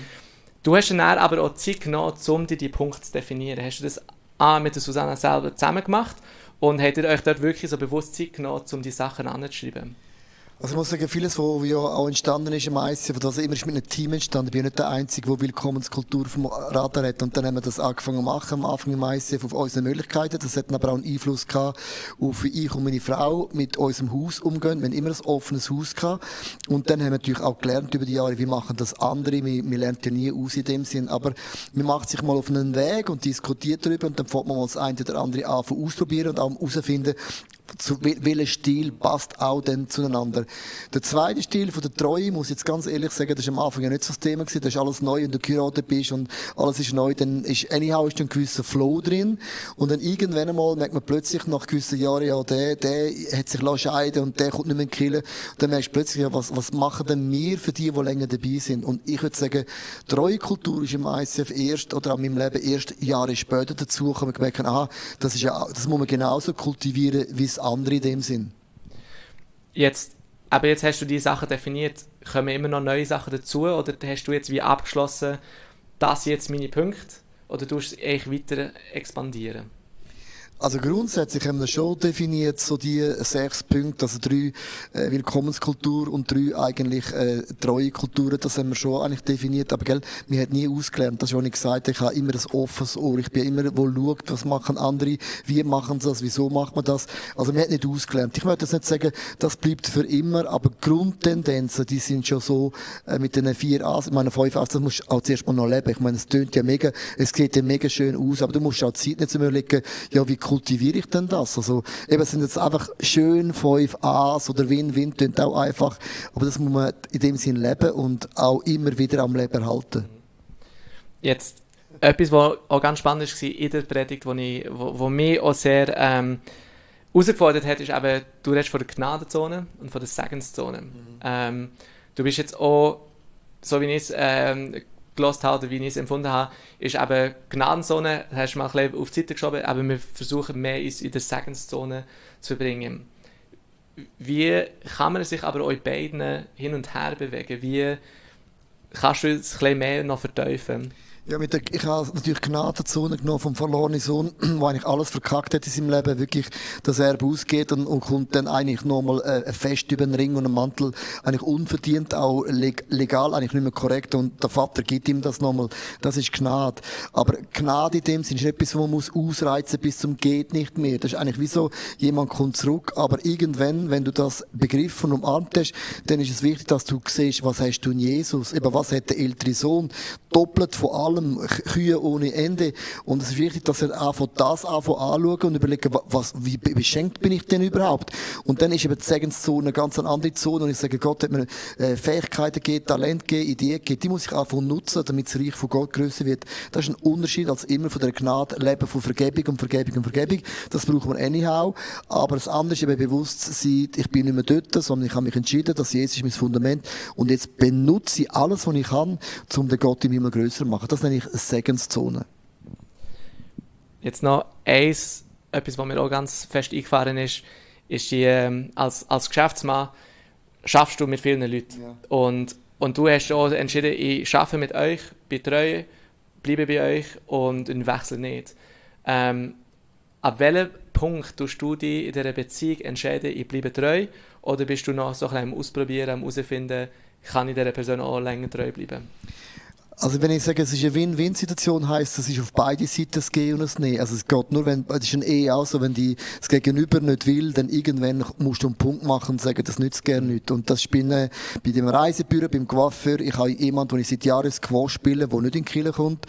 Speaker 1: Du hast dann aber auch Zeit genommen, um dir die Punkte zu definieren. Hast du das mit der Susanna selber zusammen gemacht und habt ihr euch dort wirklich so bewusst Zeit genommen, um die Sachen anzuschreiben?
Speaker 11: Also ich muss sagen, vieles, was ja auch entstanden ist im ICF, das immer ist mit einem Team entstanden. Ich bin nicht der Einzige, der Willkommenskultur vom Radar hat. Und dann haben wir das angefangen zu machen, am Anfang im ICF, auf unsere Möglichkeiten. Das hat aber auch einen Einfluss gehabt auf, wie ich und meine Frau mit unserem Haus umgehen. Wir haben immer ein offenes Haus gehabt. Und dann haben wir natürlich auch gelernt über die Jahre, wie machen das andere. Wir lernen ja nie aus in dem Sinn. Aber man macht sich mal auf einen Weg und diskutiert darüber. Und dann fängt man mal das eine oder andere an ausprobieren und auch herausfinden, welcher Stil passt auch dann zueinander. Der zweite Stil von der Treue, muss ich jetzt ganz ehrlich sagen, das war am Anfang ja nicht so das Thema gewesen. Das ist alles neu, wenn du geheiratet bist und alles ist neu, dann ist anyhow ist ein gewisser Flow drin. Und dann irgendwann einmal merkt man plötzlich nach gewissen Jahren, ja, der hat sich scheiden und der kommt nicht mehr in die Kirche. Und dann merkst du plötzlich, ja, was machen denn wir für die länger dabei sind? Und ich würde sagen, Treuekultur ist im ICF erst, oder an meinem Leben erst Jahre später dazu gekommen, gemerkt, aha, das muss man genauso kultivieren, wie es andere in dem Sinn.
Speaker 1: Aber jetzt hast du die Sachen definiert, kommen immer noch neue Sachen dazu oder hast du jetzt wie abgeschlossen, das sind jetzt meine Punkte oder tust du es eigentlich weiter expandieren?
Speaker 11: Also grundsätzlich haben wir schon definiert, so die 6 Punkte, also 3 Willkommenskultur und 3 eigentlich treue Kulturen, das haben wir schon eigentlich definiert, aber gell, wir haben nie ausgelernt, das ist, was ich gesagt habe, ich habe immer ein offenes Ohr, ich bin immer, wo schaut, was machen andere, wie machen sie das, wieso macht man das, also wir haben nicht ausgelernt. Ich möchte jetzt nicht sagen, das bleibt für immer, aber Grundtendenzen, die sind schon so mit den 4 A's, ich meine 5 A's, das musst du auch zuerst mal noch leben, ich meine, es tönt ja mega, es sieht ja mega schön aus, aber du musst auch Zeit nicht zu überlegen, ja, wie kultiviere ich denn das? Also, eben, es sind jetzt einfach schön 5 A's oder Win-Win, klingt auch einfach. Aber das muss man in dem Sinn leben und auch immer wieder am Leben erhalten.
Speaker 1: Jetzt, etwas, was auch ganz spannend war in der Predigt, wo mich auch sehr herausgefordert hat, ist eben, du redest von der Gnadenzone und von der Segenszone. Du bist jetzt auch, so wie ich es gehört habe, wie ich es empfunden habe, ist eben Gnadenzone, das hast du mal ein bisschen auf die Seite geschoben, aber wir versuchen mehr in der Segenszone zu bringen. Wie kann man sich aber euch beiden hin und her bewegen? Wie kannst du es ein bisschen mehr noch vertiefen?
Speaker 11: Ja, ich habe natürlich Gnadenzone genommen vom verlorenen Sohn, der eigentlich alles verkackt hat in seinem Leben, wirklich das Erbe ausgeht und kommt dann eigentlich nochmal ein Fest über den Ring und einen Mantel, eigentlich unverdient, auch legal, eigentlich nicht mehr korrekt und der Vater gibt ihm das nochmal. Das ist Gnade. Aber Gnade in dem Sinn ist etwas, wo man muss ausreizen bis zum geht nicht mehr. Das ist eigentlich wie so, jemand kommt zurück, aber irgendwann, wenn du das begriffen und umarmt hast, dann ist es wichtig, dass du siehst, was hast du in Jesus, eben was hat der ältere Sohn, doppelt von allem, Kühe ohne Ende. Und es ist wichtig, dass er anschauen und überlegen, wie beschenkt bin ich denn überhaupt? Und dann ist eben die Segenszone eine ganz andere Zone. Und ich sage, Gott hat mir Fähigkeiten gegeben, Talent gegeben, Ideen gegeben. Die muss ich einfach nutzen, damit das Reich von Gott grösser wird. Das ist ein Unterschied als immer von der Gnade, Leben von Vergebung und Vergebung und Vergebung. Das brauchen wir anyhow. Aber das andere ist eben bewusst sein, ich bin nicht mehr dort, sondern ich habe mich entschieden, dass Jesus ist mein Fundament. Und jetzt benutze ich alles, was ich kann, um den Gott im Himmel grösser zu machen. Das nenne ich eine Segenszone.
Speaker 1: Jetzt noch etwas, was mir auch ganz fest eingefahren ist die, als Geschäftsmann schaffst du mit vielen Leuten. Ja. Und du hast auch entschieden, ich arbeite mit euch, bin treu, bleibe bei euch und wechsle nicht. Ab welchem Punkt tust du dich in dieser Beziehung entscheiden, ich bleibe treu, oder bist du noch so ein bisschen am Ausprobieren, am herausfinden, kann ich dieser Person auch länger treu bleiben?
Speaker 11: Also wenn ich sage, es ist eine Win-Win-Situation, heisst es ist auf beide Seiten das Gehen und das Nehmen. Also es geht nur, wenn, es ist eine Ehe auch so, wenn das Gegenüber nicht will, dann irgendwann musst du einen Punkt machen und sagen, das nützt gerne nicht. Und das spiele bei dem Reisebüro, beim Coiffeur. Ich habe jemanden, den ich seit Jahren Quo spiele, der nicht in die Kirche kommt,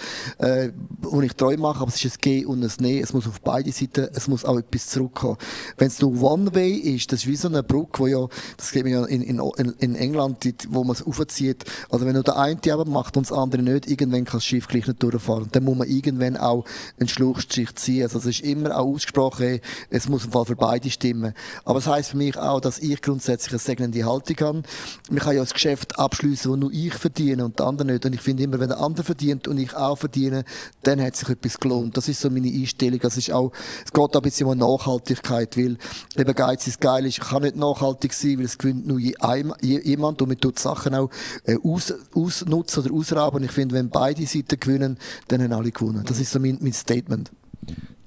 Speaker 11: wo ich treu mache, aber es ist ein Gehen und ein Nehmen. Es muss auf beide Seiten, es muss auch etwas zurückkommen. Wenn es nur One-Way ist, das ist wie so eine Brücke, wo ja, das gibt ja in England, wo man es aufzieht. Also wenn nur der eine aber macht und das andere nicht, irgendwann kann das Schiff gleich nicht durchfahren. Und dann muss man irgendwann auch einen Schlussstrich ziehen. Also es ist immer auch ausgesprochen, es muss im Fall für beide stimmen. Aber es heisst für mich auch, dass ich grundsätzlich eine segnende Haltung habe. Man kann ja ein Geschäft abschließen, wo nur ich verdiene und der andere nicht. Und ich finde immer, wenn der andere verdient und ich auch verdiene, dann hat sich etwas gelohnt. Das ist so meine Einstellung. Es geht auch ein bisschen um Nachhaltigkeit, weil eben Geiz ist geil, ich kann nicht nachhaltig sein, weil es gewinnt nur jemand und man tut Sachen auch ausnutzen oder ausrauben. Und ich finde, wenn beide Seiten gewinnen, dann haben alle gewonnen. Das ist so mein Statement.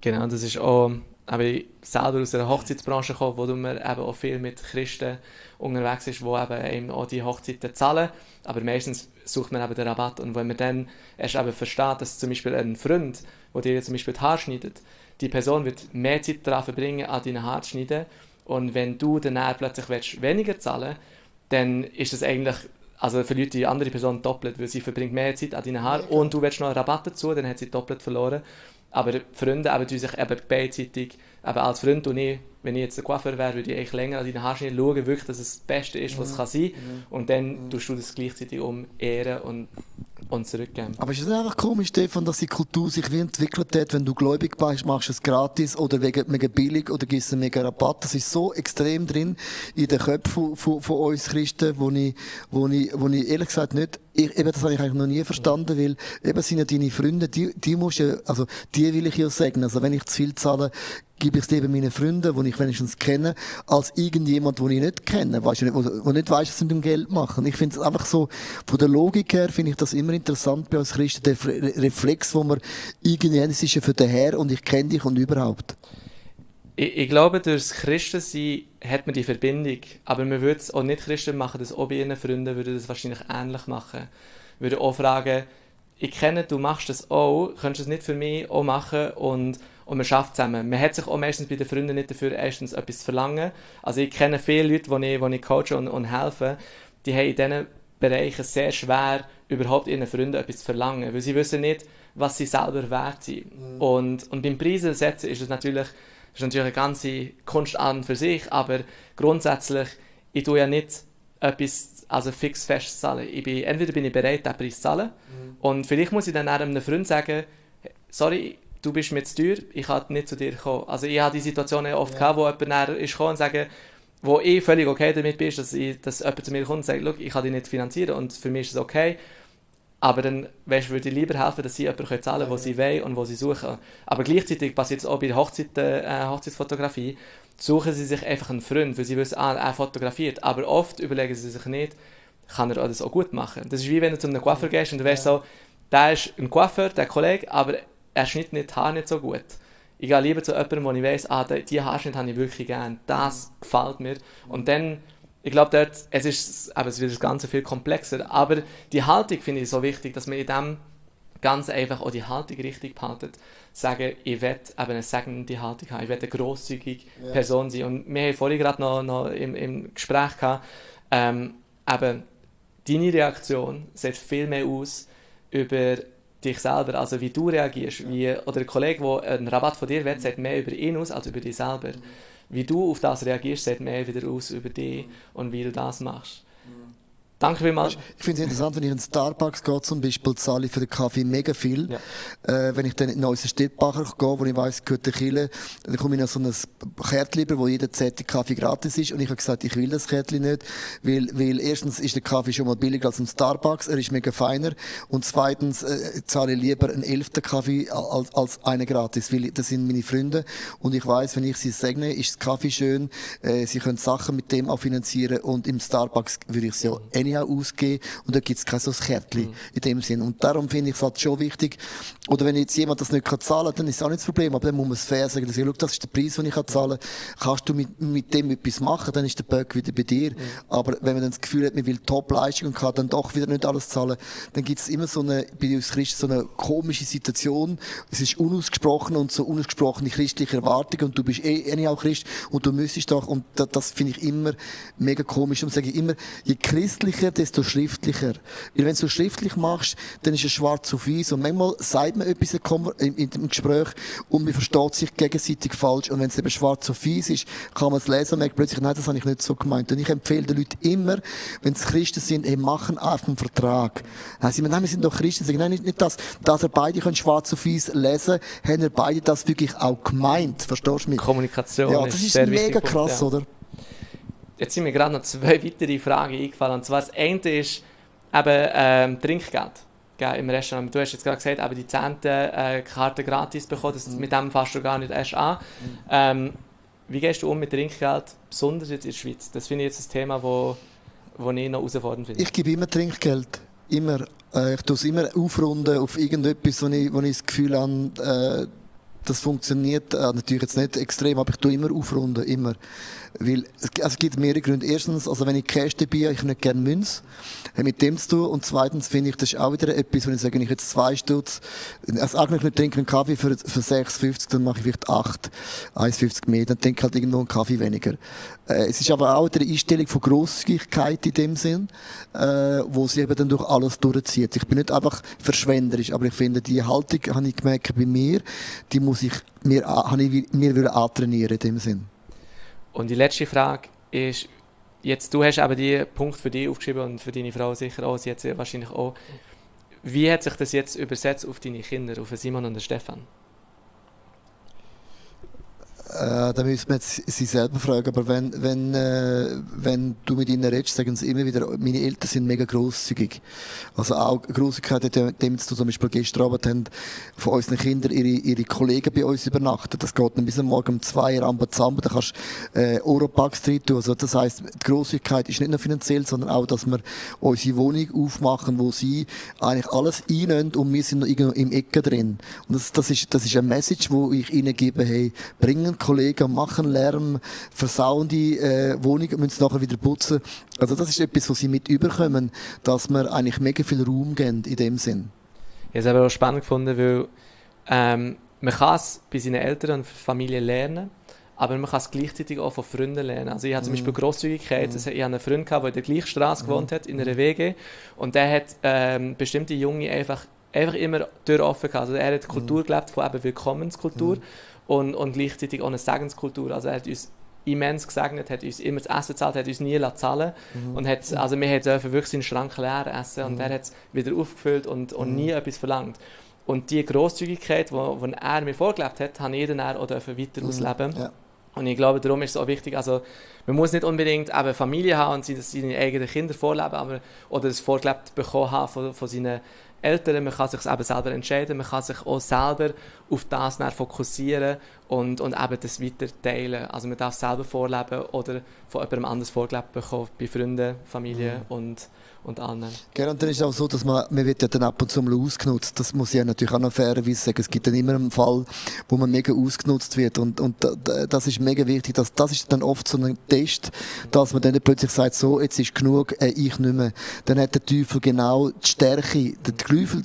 Speaker 1: Genau, das ist auch, aber ich selber aus der Hochzeitsbranche komme, wo man eben auch viel mit Christen unterwegs ist, die eben auch die Hochzeiten zahlen, aber meistens sucht man eben den Rabatt. Und wenn man dann erst eben versteht, dass zum Beispiel ein Freund, der dir zum Beispiel die Haare schneidet, die Person wird mehr Zeit daran verbringen, an deinen Haaren zu schneiden, und wenn du dann plötzlich weniger zahlen willst, dann ist das eigentlich, also verliert die andere Person doppelt, weil sie verbringt mehr Zeit an deinen Haaren und du willst noch einen Rabatt dazu, dann hat sie doppelt verloren. Aber die Freunde tun sich eben beidseitig, eben als Freund und ich, wenn ich jetzt der Coiffeur wäre, würde ich eigentlich länger an deinen Haaren schneiden, schauen wirklich, dass es das Beste ist, was es kann sein. Und dann tust du das gleichzeitig ehren und zurückgeben.
Speaker 11: Aber ist es nicht einfach komisch, Stefan, dass die Kultur sich wie entwickelt hat, wenn du gläubig bist, machst du es gratis oder mega billig oder gibst einen mega Rabatt. Das ist so extrem drin in den Köpfen von uns Christen, wo ich ehrlich gesagt nicht, das habe ich eigentlich noch nie verstanden, weil eben sind ja deine Freunde, die musst ja, also die will ich ja segnen. Also wenn ich zu viel zahle, gebe ich es eben meinen Freunden, die ich wenigstens kenne, als irgendjemand, den ich nicht kenne, der nicht weiss, was sie mit dem Geld machen. Ich finde es einfach so, von der Logik her finde ich das immer interessant bei uns Christen, der Reflex, wo man irgendwie, es ist ja für den Herr und ich kenne dich und überhaupt.
Speaker 1: Ich glaube, durch das Christensein hat man die Verbindung, aber man würde es auch nicht Christen machen, das auch bei ihren Freunden, würde das wahrscheinlich ähnlich machen. Würde auch fragen, ich kenne, du machst das auch, könntest du es nicht für mich auch machen und man schafft zusammen. Man hat sich auch meistens bei den Freunden nicht dafür, erstens etwas zu verlangen. Also ich kenne viele Leute, die ich coache und helfe, die haben in diesen Bereichen sehr schwer, überhaupt ihren Freunden etwas zu verlangen, weil sie wissen nicht, was sie selber wert sind. Und beim Preise setzen ist natürlich eine ganze Kunst an für sich, aber grundsätzlich, ich tue ja nicht etwas fix fest zahlen. Entweder bin ich bereit, diesen Preis zu zahlen, und vielleicht muss ich dann einem Freund sagen, sorry, du bist mir zu teuer, ich kann nicht zu dir kommen. Also ich habe die Situationen oft gehabt, wo jemand ist gekommen und sagt, wo ich völlig okay damit bin, dass jemand zu mir kommt und sagt, ich kann dich nicht finanzieren und für mich ist es okay. Aber dann würde ich lieber helfen, dass sie jemanden zahlen können, was sie wollen und was sie suchen. Aber gleichzeitig passiert es auch bei der Hochzeitsfotografie, suchen sie sich einfach einen Freund, weil sie wissen, er fotografiert. Aber oft überlegen sie sich nicht, kann er das auch gut machen. Das ist wie wenn du zu einem Coiffeur gehst und du weißt so, der ist ein Coiffeur, der Kollege, aber er schneidet die Haare nicht so gut. Ich gehe lieber zu jemandem, wo ich weiss, die Haarschnitt habe ich wirklich gerne, das gefällt mir. Und dann, ich glaube, es wird das Ganze viel komplexer, aber die Haltung finde ich so wichtig, dass man in dem ganz einfach auch die Haltung richtig behaltet. Sagen, ich will eben eine segnende Haltung haben, ich will eine grosszügige Person sein. Und wir haben vorhin gerade noch im Gespräch gehabt, eben, deine Reaktion sieht viel mehr aus über dich selber, also wie du reagierst. Oder ein Kollege, der einen Rabatt von dir will, sieht mehr über ihn aus als über dich selber. Wie du auf das reagierst, sieht mehr wieder aus über dich und wie du das machst. Danke vielmals.
Speaker 11: Ich finde es interessant, wenn ich in Starbucks gehe, zum Beispiel, zahle ich für den Kaffee mega viel. Ja. Wenn ich dann in unseren Städtbacher gehe, wo ich weiss, gehört der Kille, dann komme ich noch so ein Kärtchen über, wo jeder 10. Kaffee gratis ist. Und ich habe gesagt, ich will das Kärtchen nicht, weil erstens ist der Kaffee schon mal billiger als im Starbucks, er ist mega feiner. Und zweitens zahle ich lieber einen 11. Kaffee als einen gratis, weil das sind meine Freunde. Und ich weiss, wenn ich sie segne, ist das Kaffee schön, sie können Sachen mit dem auch finanzieren. Und im Starbucks würde ich es ja anyhow ausgeben und da gibt es kein so ein Kärtchen in dem Sinn. Und darum finde ich es halt schon wichtig, oder wenn jetzt jemand das nicht zahlen kann, dann ist es auch nicht das Problem, aber dann muss man es fair sagen, dass ich, das ist der Preis, den ich zahlen kann, kannst du mit dem etwas machen, dann ist der Böck wieder bei dir. Aber wenn man dann das Gefühl hat, man will Top-Leistung und kann dann doch wieder nicht alles zahlen, dann gibt es immer so eine, bei uns Christen, so eine komische Situation, es ist unausgesprochen und so unausgesprochene christliche Erwartungen und du bist auch Christ und du müsstest doch, und das finde ich immer mega komisch, und sage ich immer, je christlicher, desto schriftlicher. Weil wenn du es schriftlich machst, dann ist es schwarz auf weiß und manchmal sagt man etwas in dem Gespräch und man versteht sich gegenseitig falsch und wenn es eben schwarz auf weiß ist, kann man es lesen und merkt plötzlich, nein, das habe ich nicht so gemeint. Und ich empfehle den Leuten immer, wenn es Christen sind, hey, machen einfach einen Vertrag. Dann sagen wir sind doch Christen, sagen, nein, nicht das, dass ihr beide können schwarz auf weiß lesen, haben ihr beide das wirklich auch gemeint, verstehst du mich?
Speaker 1: Kommunikation
Speaker 11: ja, das ist
Speaker 1: sehr
Speaker 11: mega
Speaker 1: Punkt,
Speaker 11: krass,
Speaker 1: ja.
Speaker 11: oder?
Speaker 1: Jetzt sind mir gerade noch 2 weitere Fragen eingefallen. Und zwar das eine ist eben Trinkgeld. Gell, im Restaurant. Du hast jetzt gerade gesagt, aber die 10. Karte gratis bekommen, mit dem fasst du gar nicht erst an. Wie gehst du mit Trinkgeld, besonders jetzt in der Schweiz? Das finde ich jetzt ein Thema, wo ich noch herausfordernd finde.
Speaker 11: Ich gebe immer Trinkgeld. Immer. Ich tue es immer aufrunden auf irgendetwas, wo ich das Gefühl habe, das funktioniert. Natürlich jetzt nicht extrem, aber ich tue immer aufrunden. Immer. Weil, es gibt mehrere Gründe. Erstens, also wenn ich Cash dabei habe, ich nicht gerne Münze. Hat mit dem zu tun. Und zweitens finde ich, das ist auch wieder etwas, wenn ich sage, wenn ich jetzt 2 Stutz, also eigentlich nicht trinke einen Kaffee für 6,50, dann mache ich vielleicht 8, 1,50 mehr, dann trinke ich halt irgendwo einen Kaffee weniger. Es ist aber auch eine Einstellung von Grosszügigkeit in dem Sinn, wo sich eben dann durch alles durchzieht. Ich bin nicht einfach verschwenderisch, aber ich finde, die Haltung, habe ich gemerkt bei mir, die muss ich mir antrainieren in dem Sinn.
Speaker 1: Und die letzte Frage ist, jetzt, du hast eben die Punkt für dich aufgeschrieben und für deine Frau sicher auch, sie hat sie wahrscheinlich auch. Wie hat sich das jetzt übersetzt auf deine Kinder, auf Simon und Stefan?
Speaker 11: Da müssen wir jetzt sie selber fragen, aber wenn du mit ihnen redest, sagen sie immer wieder, meine Eltern sind mega grosszügig. Also auch Grosszügigkeit hat ja dem zu tun, zum Beispiel gestern Abend haben von unseren Kindern ihre Kollegen bei uns übernachtet. Das geht dann bis am Morgen um 2 Uhr zusammen, da kannst du Europacks rein tun. Also das heisst, die Grosszügigkeit ist nicht nur finanziell, sondern auch, dass wir unsere Wohnung aufmachen, wo sie eigentlich alles einnehmen und wir sind noch irgendwo im Ecke drin. Und das ist eine Message, die ich ihnen gebe, hey, bringen Kollegen, machen Lärm, versauen die Wohnungen, müssen nachher wieder putzen. Also das ist etwas, was sie mit überkommen, dass wir eigentlich mega viel Raum geben in dem Sinn.
Speaker 1: Ich habe es aber auch spannend gefunden, weil man kann es bei seinen Eltern und Familie lernen, aber man kann es gleichzeitig auch von Freunden lernen. Also ich habe zum Beispiel Grosszügigkeit, ich habe einen Freund gehabt, der in der gleichen Straße gewohnt hat, in einer WG, und der hat bestimmte Junge einfach immer Türen offen gehabt. Also er hat Kultur gelebt von eben Willkommenskultur. Und gleichzeitig auch eine Segenskultur. Also er hat uns immens gesegnet, hat uns immer das Essen gezahlt, hat uns nie zahlen und hat, also wir dürfen wirklich seinen Schrank leer essen und er hat es wieder aufgefüllt und nie etwas verlangt. Und die Grosszügigkeit, die er mir vorgelebt hat, habe ich dann auch weiter ausleben. Ja. Und ich glaube, darum ist es auch wichtig, also man muss nicht unbedingt eben Familie haben und seine eigenen Kinder vorleben, aber, oder das vorgelebt bekommen haben von seinen Eltern. Man kann sich eben selber entscheiden, man kann sich auch selber auf das fokussieren und eben das weiter teilen. Also man darf selber vorleben oder von jemandem anders vorgelebt bekommen, bei Freunden, Familie und anderen.
Speaker 11: Genau, und dann ist es auch so, dass man wird ja dann ab und zu mal ausgenutzt. Das muss ich ja natürlich auch noch fairerweise sagen. Es gibt dann immer einen Fall, wo man mega ausgenutzt wird. Und das ist mega wichtig. Das ist dann oft so ein Test, dass man dann plötzlich sagt, so, jetzt ist genug, ich nicht mehr. Dann hat der Teufel genau die Stärke. Der Teufel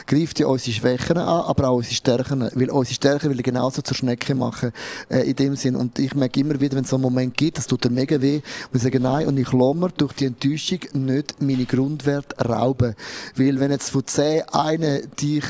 Speaker 11: greift ja unsere Schwächen an, aber auch unsere Stärken. Weil unsere Stärken will er genauso zur Schnecke machen, in dem Sinn. Und ich merke immer wieder, wenn es so einen Moment gibt, das tut er mega weh, wo ich sage, nein, und ich lasse mir durch die Enttäuschung nicht meine Grundwerte rauben. Weil wenn jetzt von 10 einer dich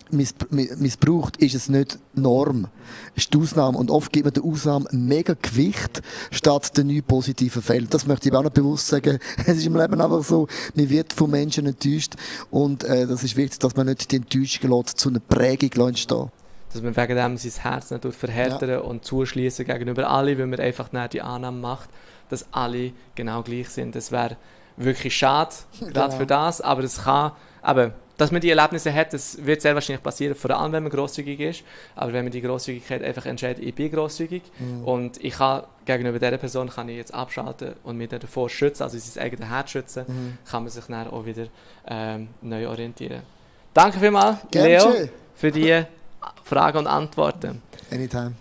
Speaker 11: missbraucht, ist es nicht Norm. Es ist die Ausnahme. Und oft gibt man der Ausnahme mega Gewicht statt den 9 positiven Fällen. Das möchte ich auch noch bewusst sagen. Es ist im Leben einfach so, man wird von Menschen enttäuscht. Und das ist wichtig, dass man nicht die Enttäuschung lässt, zu einer Prägung entstehen.
Speaker 1: Dass man wegen dem sein Herz nicht verhärten und zuschließen gegenüber alle, weil man einfach nicht die Annahme macht, dass alle genau gleich sind. Das wäre wirklich schade, gerade für das, aber es kann, aber dass man die Erlebnisse hat, das wird sehr wahrscheinlich passieren, vor allem wenn man grosszügig ist. Aber wenn man die Grosszügigkeit einfach entscheidet, ich bin grosszügig und ich kann gegenüber dieser Person kann ich jetzt abschalten und mich davor schützen, also sein eigenes Herz schützen, kann man sich dann auch wieder neu orientieren. Danke vielmals, Leo, für die Fragen und Antworten.
Speaker 11: Anytime.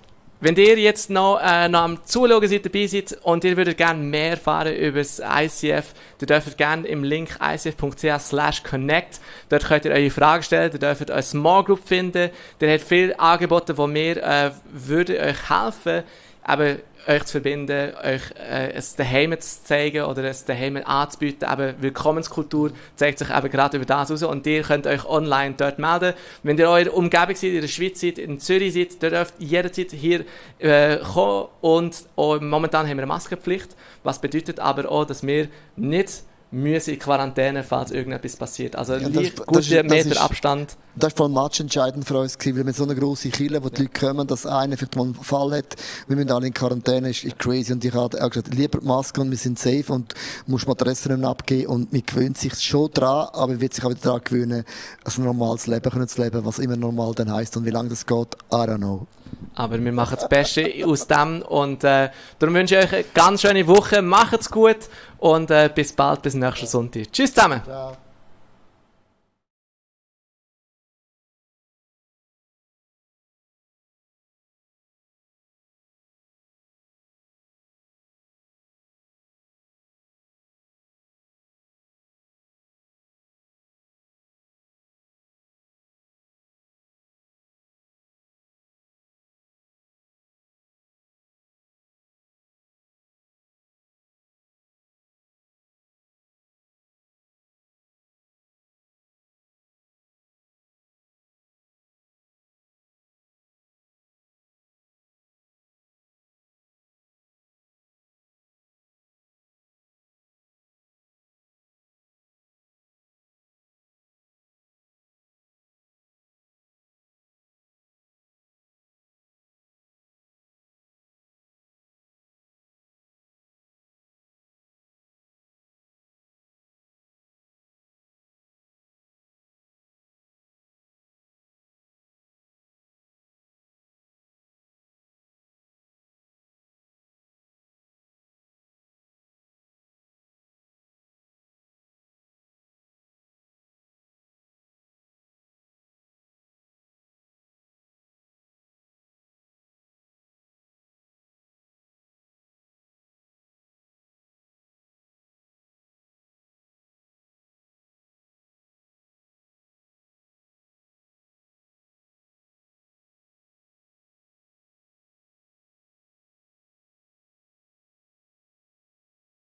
Speaker 1: Wenn ihr jetzt noch am Zuschauen seid, dabei seid und ihr würdet gerne mehr erfahren über das ICF, dann dürft ihr gerne im Link icf.ch/connect, dort könnt ihr eure Fragen stellen, ihr dürft eine Small Group finden, ihr habt viele Angebote, die wir würden euch helfen, aber euch zu verbinden, euch ein Daheim zu zeigen oder ein Daheim anzubieten. Aber Willkommenskultur zeigt sich eben gerade über das raus und ihr könnt euch online dort melden. Wenn ihr in eurer Umgebung seid, in der Schweiz seid, in Zürich seid, ihr dürft jederzeit hier kommen und auch momentan haben wir eine Maskenpflicht, was bedeutet aber auch, dass wir nicht müssen in Quarantäne, falls irgendetwas passiert. Also gute Meter Abstand.
Speaker 11: Das war vor allem matchentscheidend für uns, weil wir so eine grosse Kirche, wo die Leute kommen, dass einer vielleicht mal einen Fall hat, wir müssen alle in Quarantäne, ist crazy. Und ich habe auch gesagt, lieber die Maske und wir sind safe und musst die Adresse nicht mehr abgeben. Und man gewöhnt sich schon daran, aber man wird sich auch wieder daran gewöhnen, ein normales Leben zu leben, was immer normal dann heisst. Und wie lange das geht, I don't know.
Speaker 1: Aber wir machen das Beste aus dem und darum wünsche ich euch eine ganz schöne Woche. Macht's gut und bis bald, bis nächsten Sonntag. Tschüss zusammen.
Speaker 11: Ciao.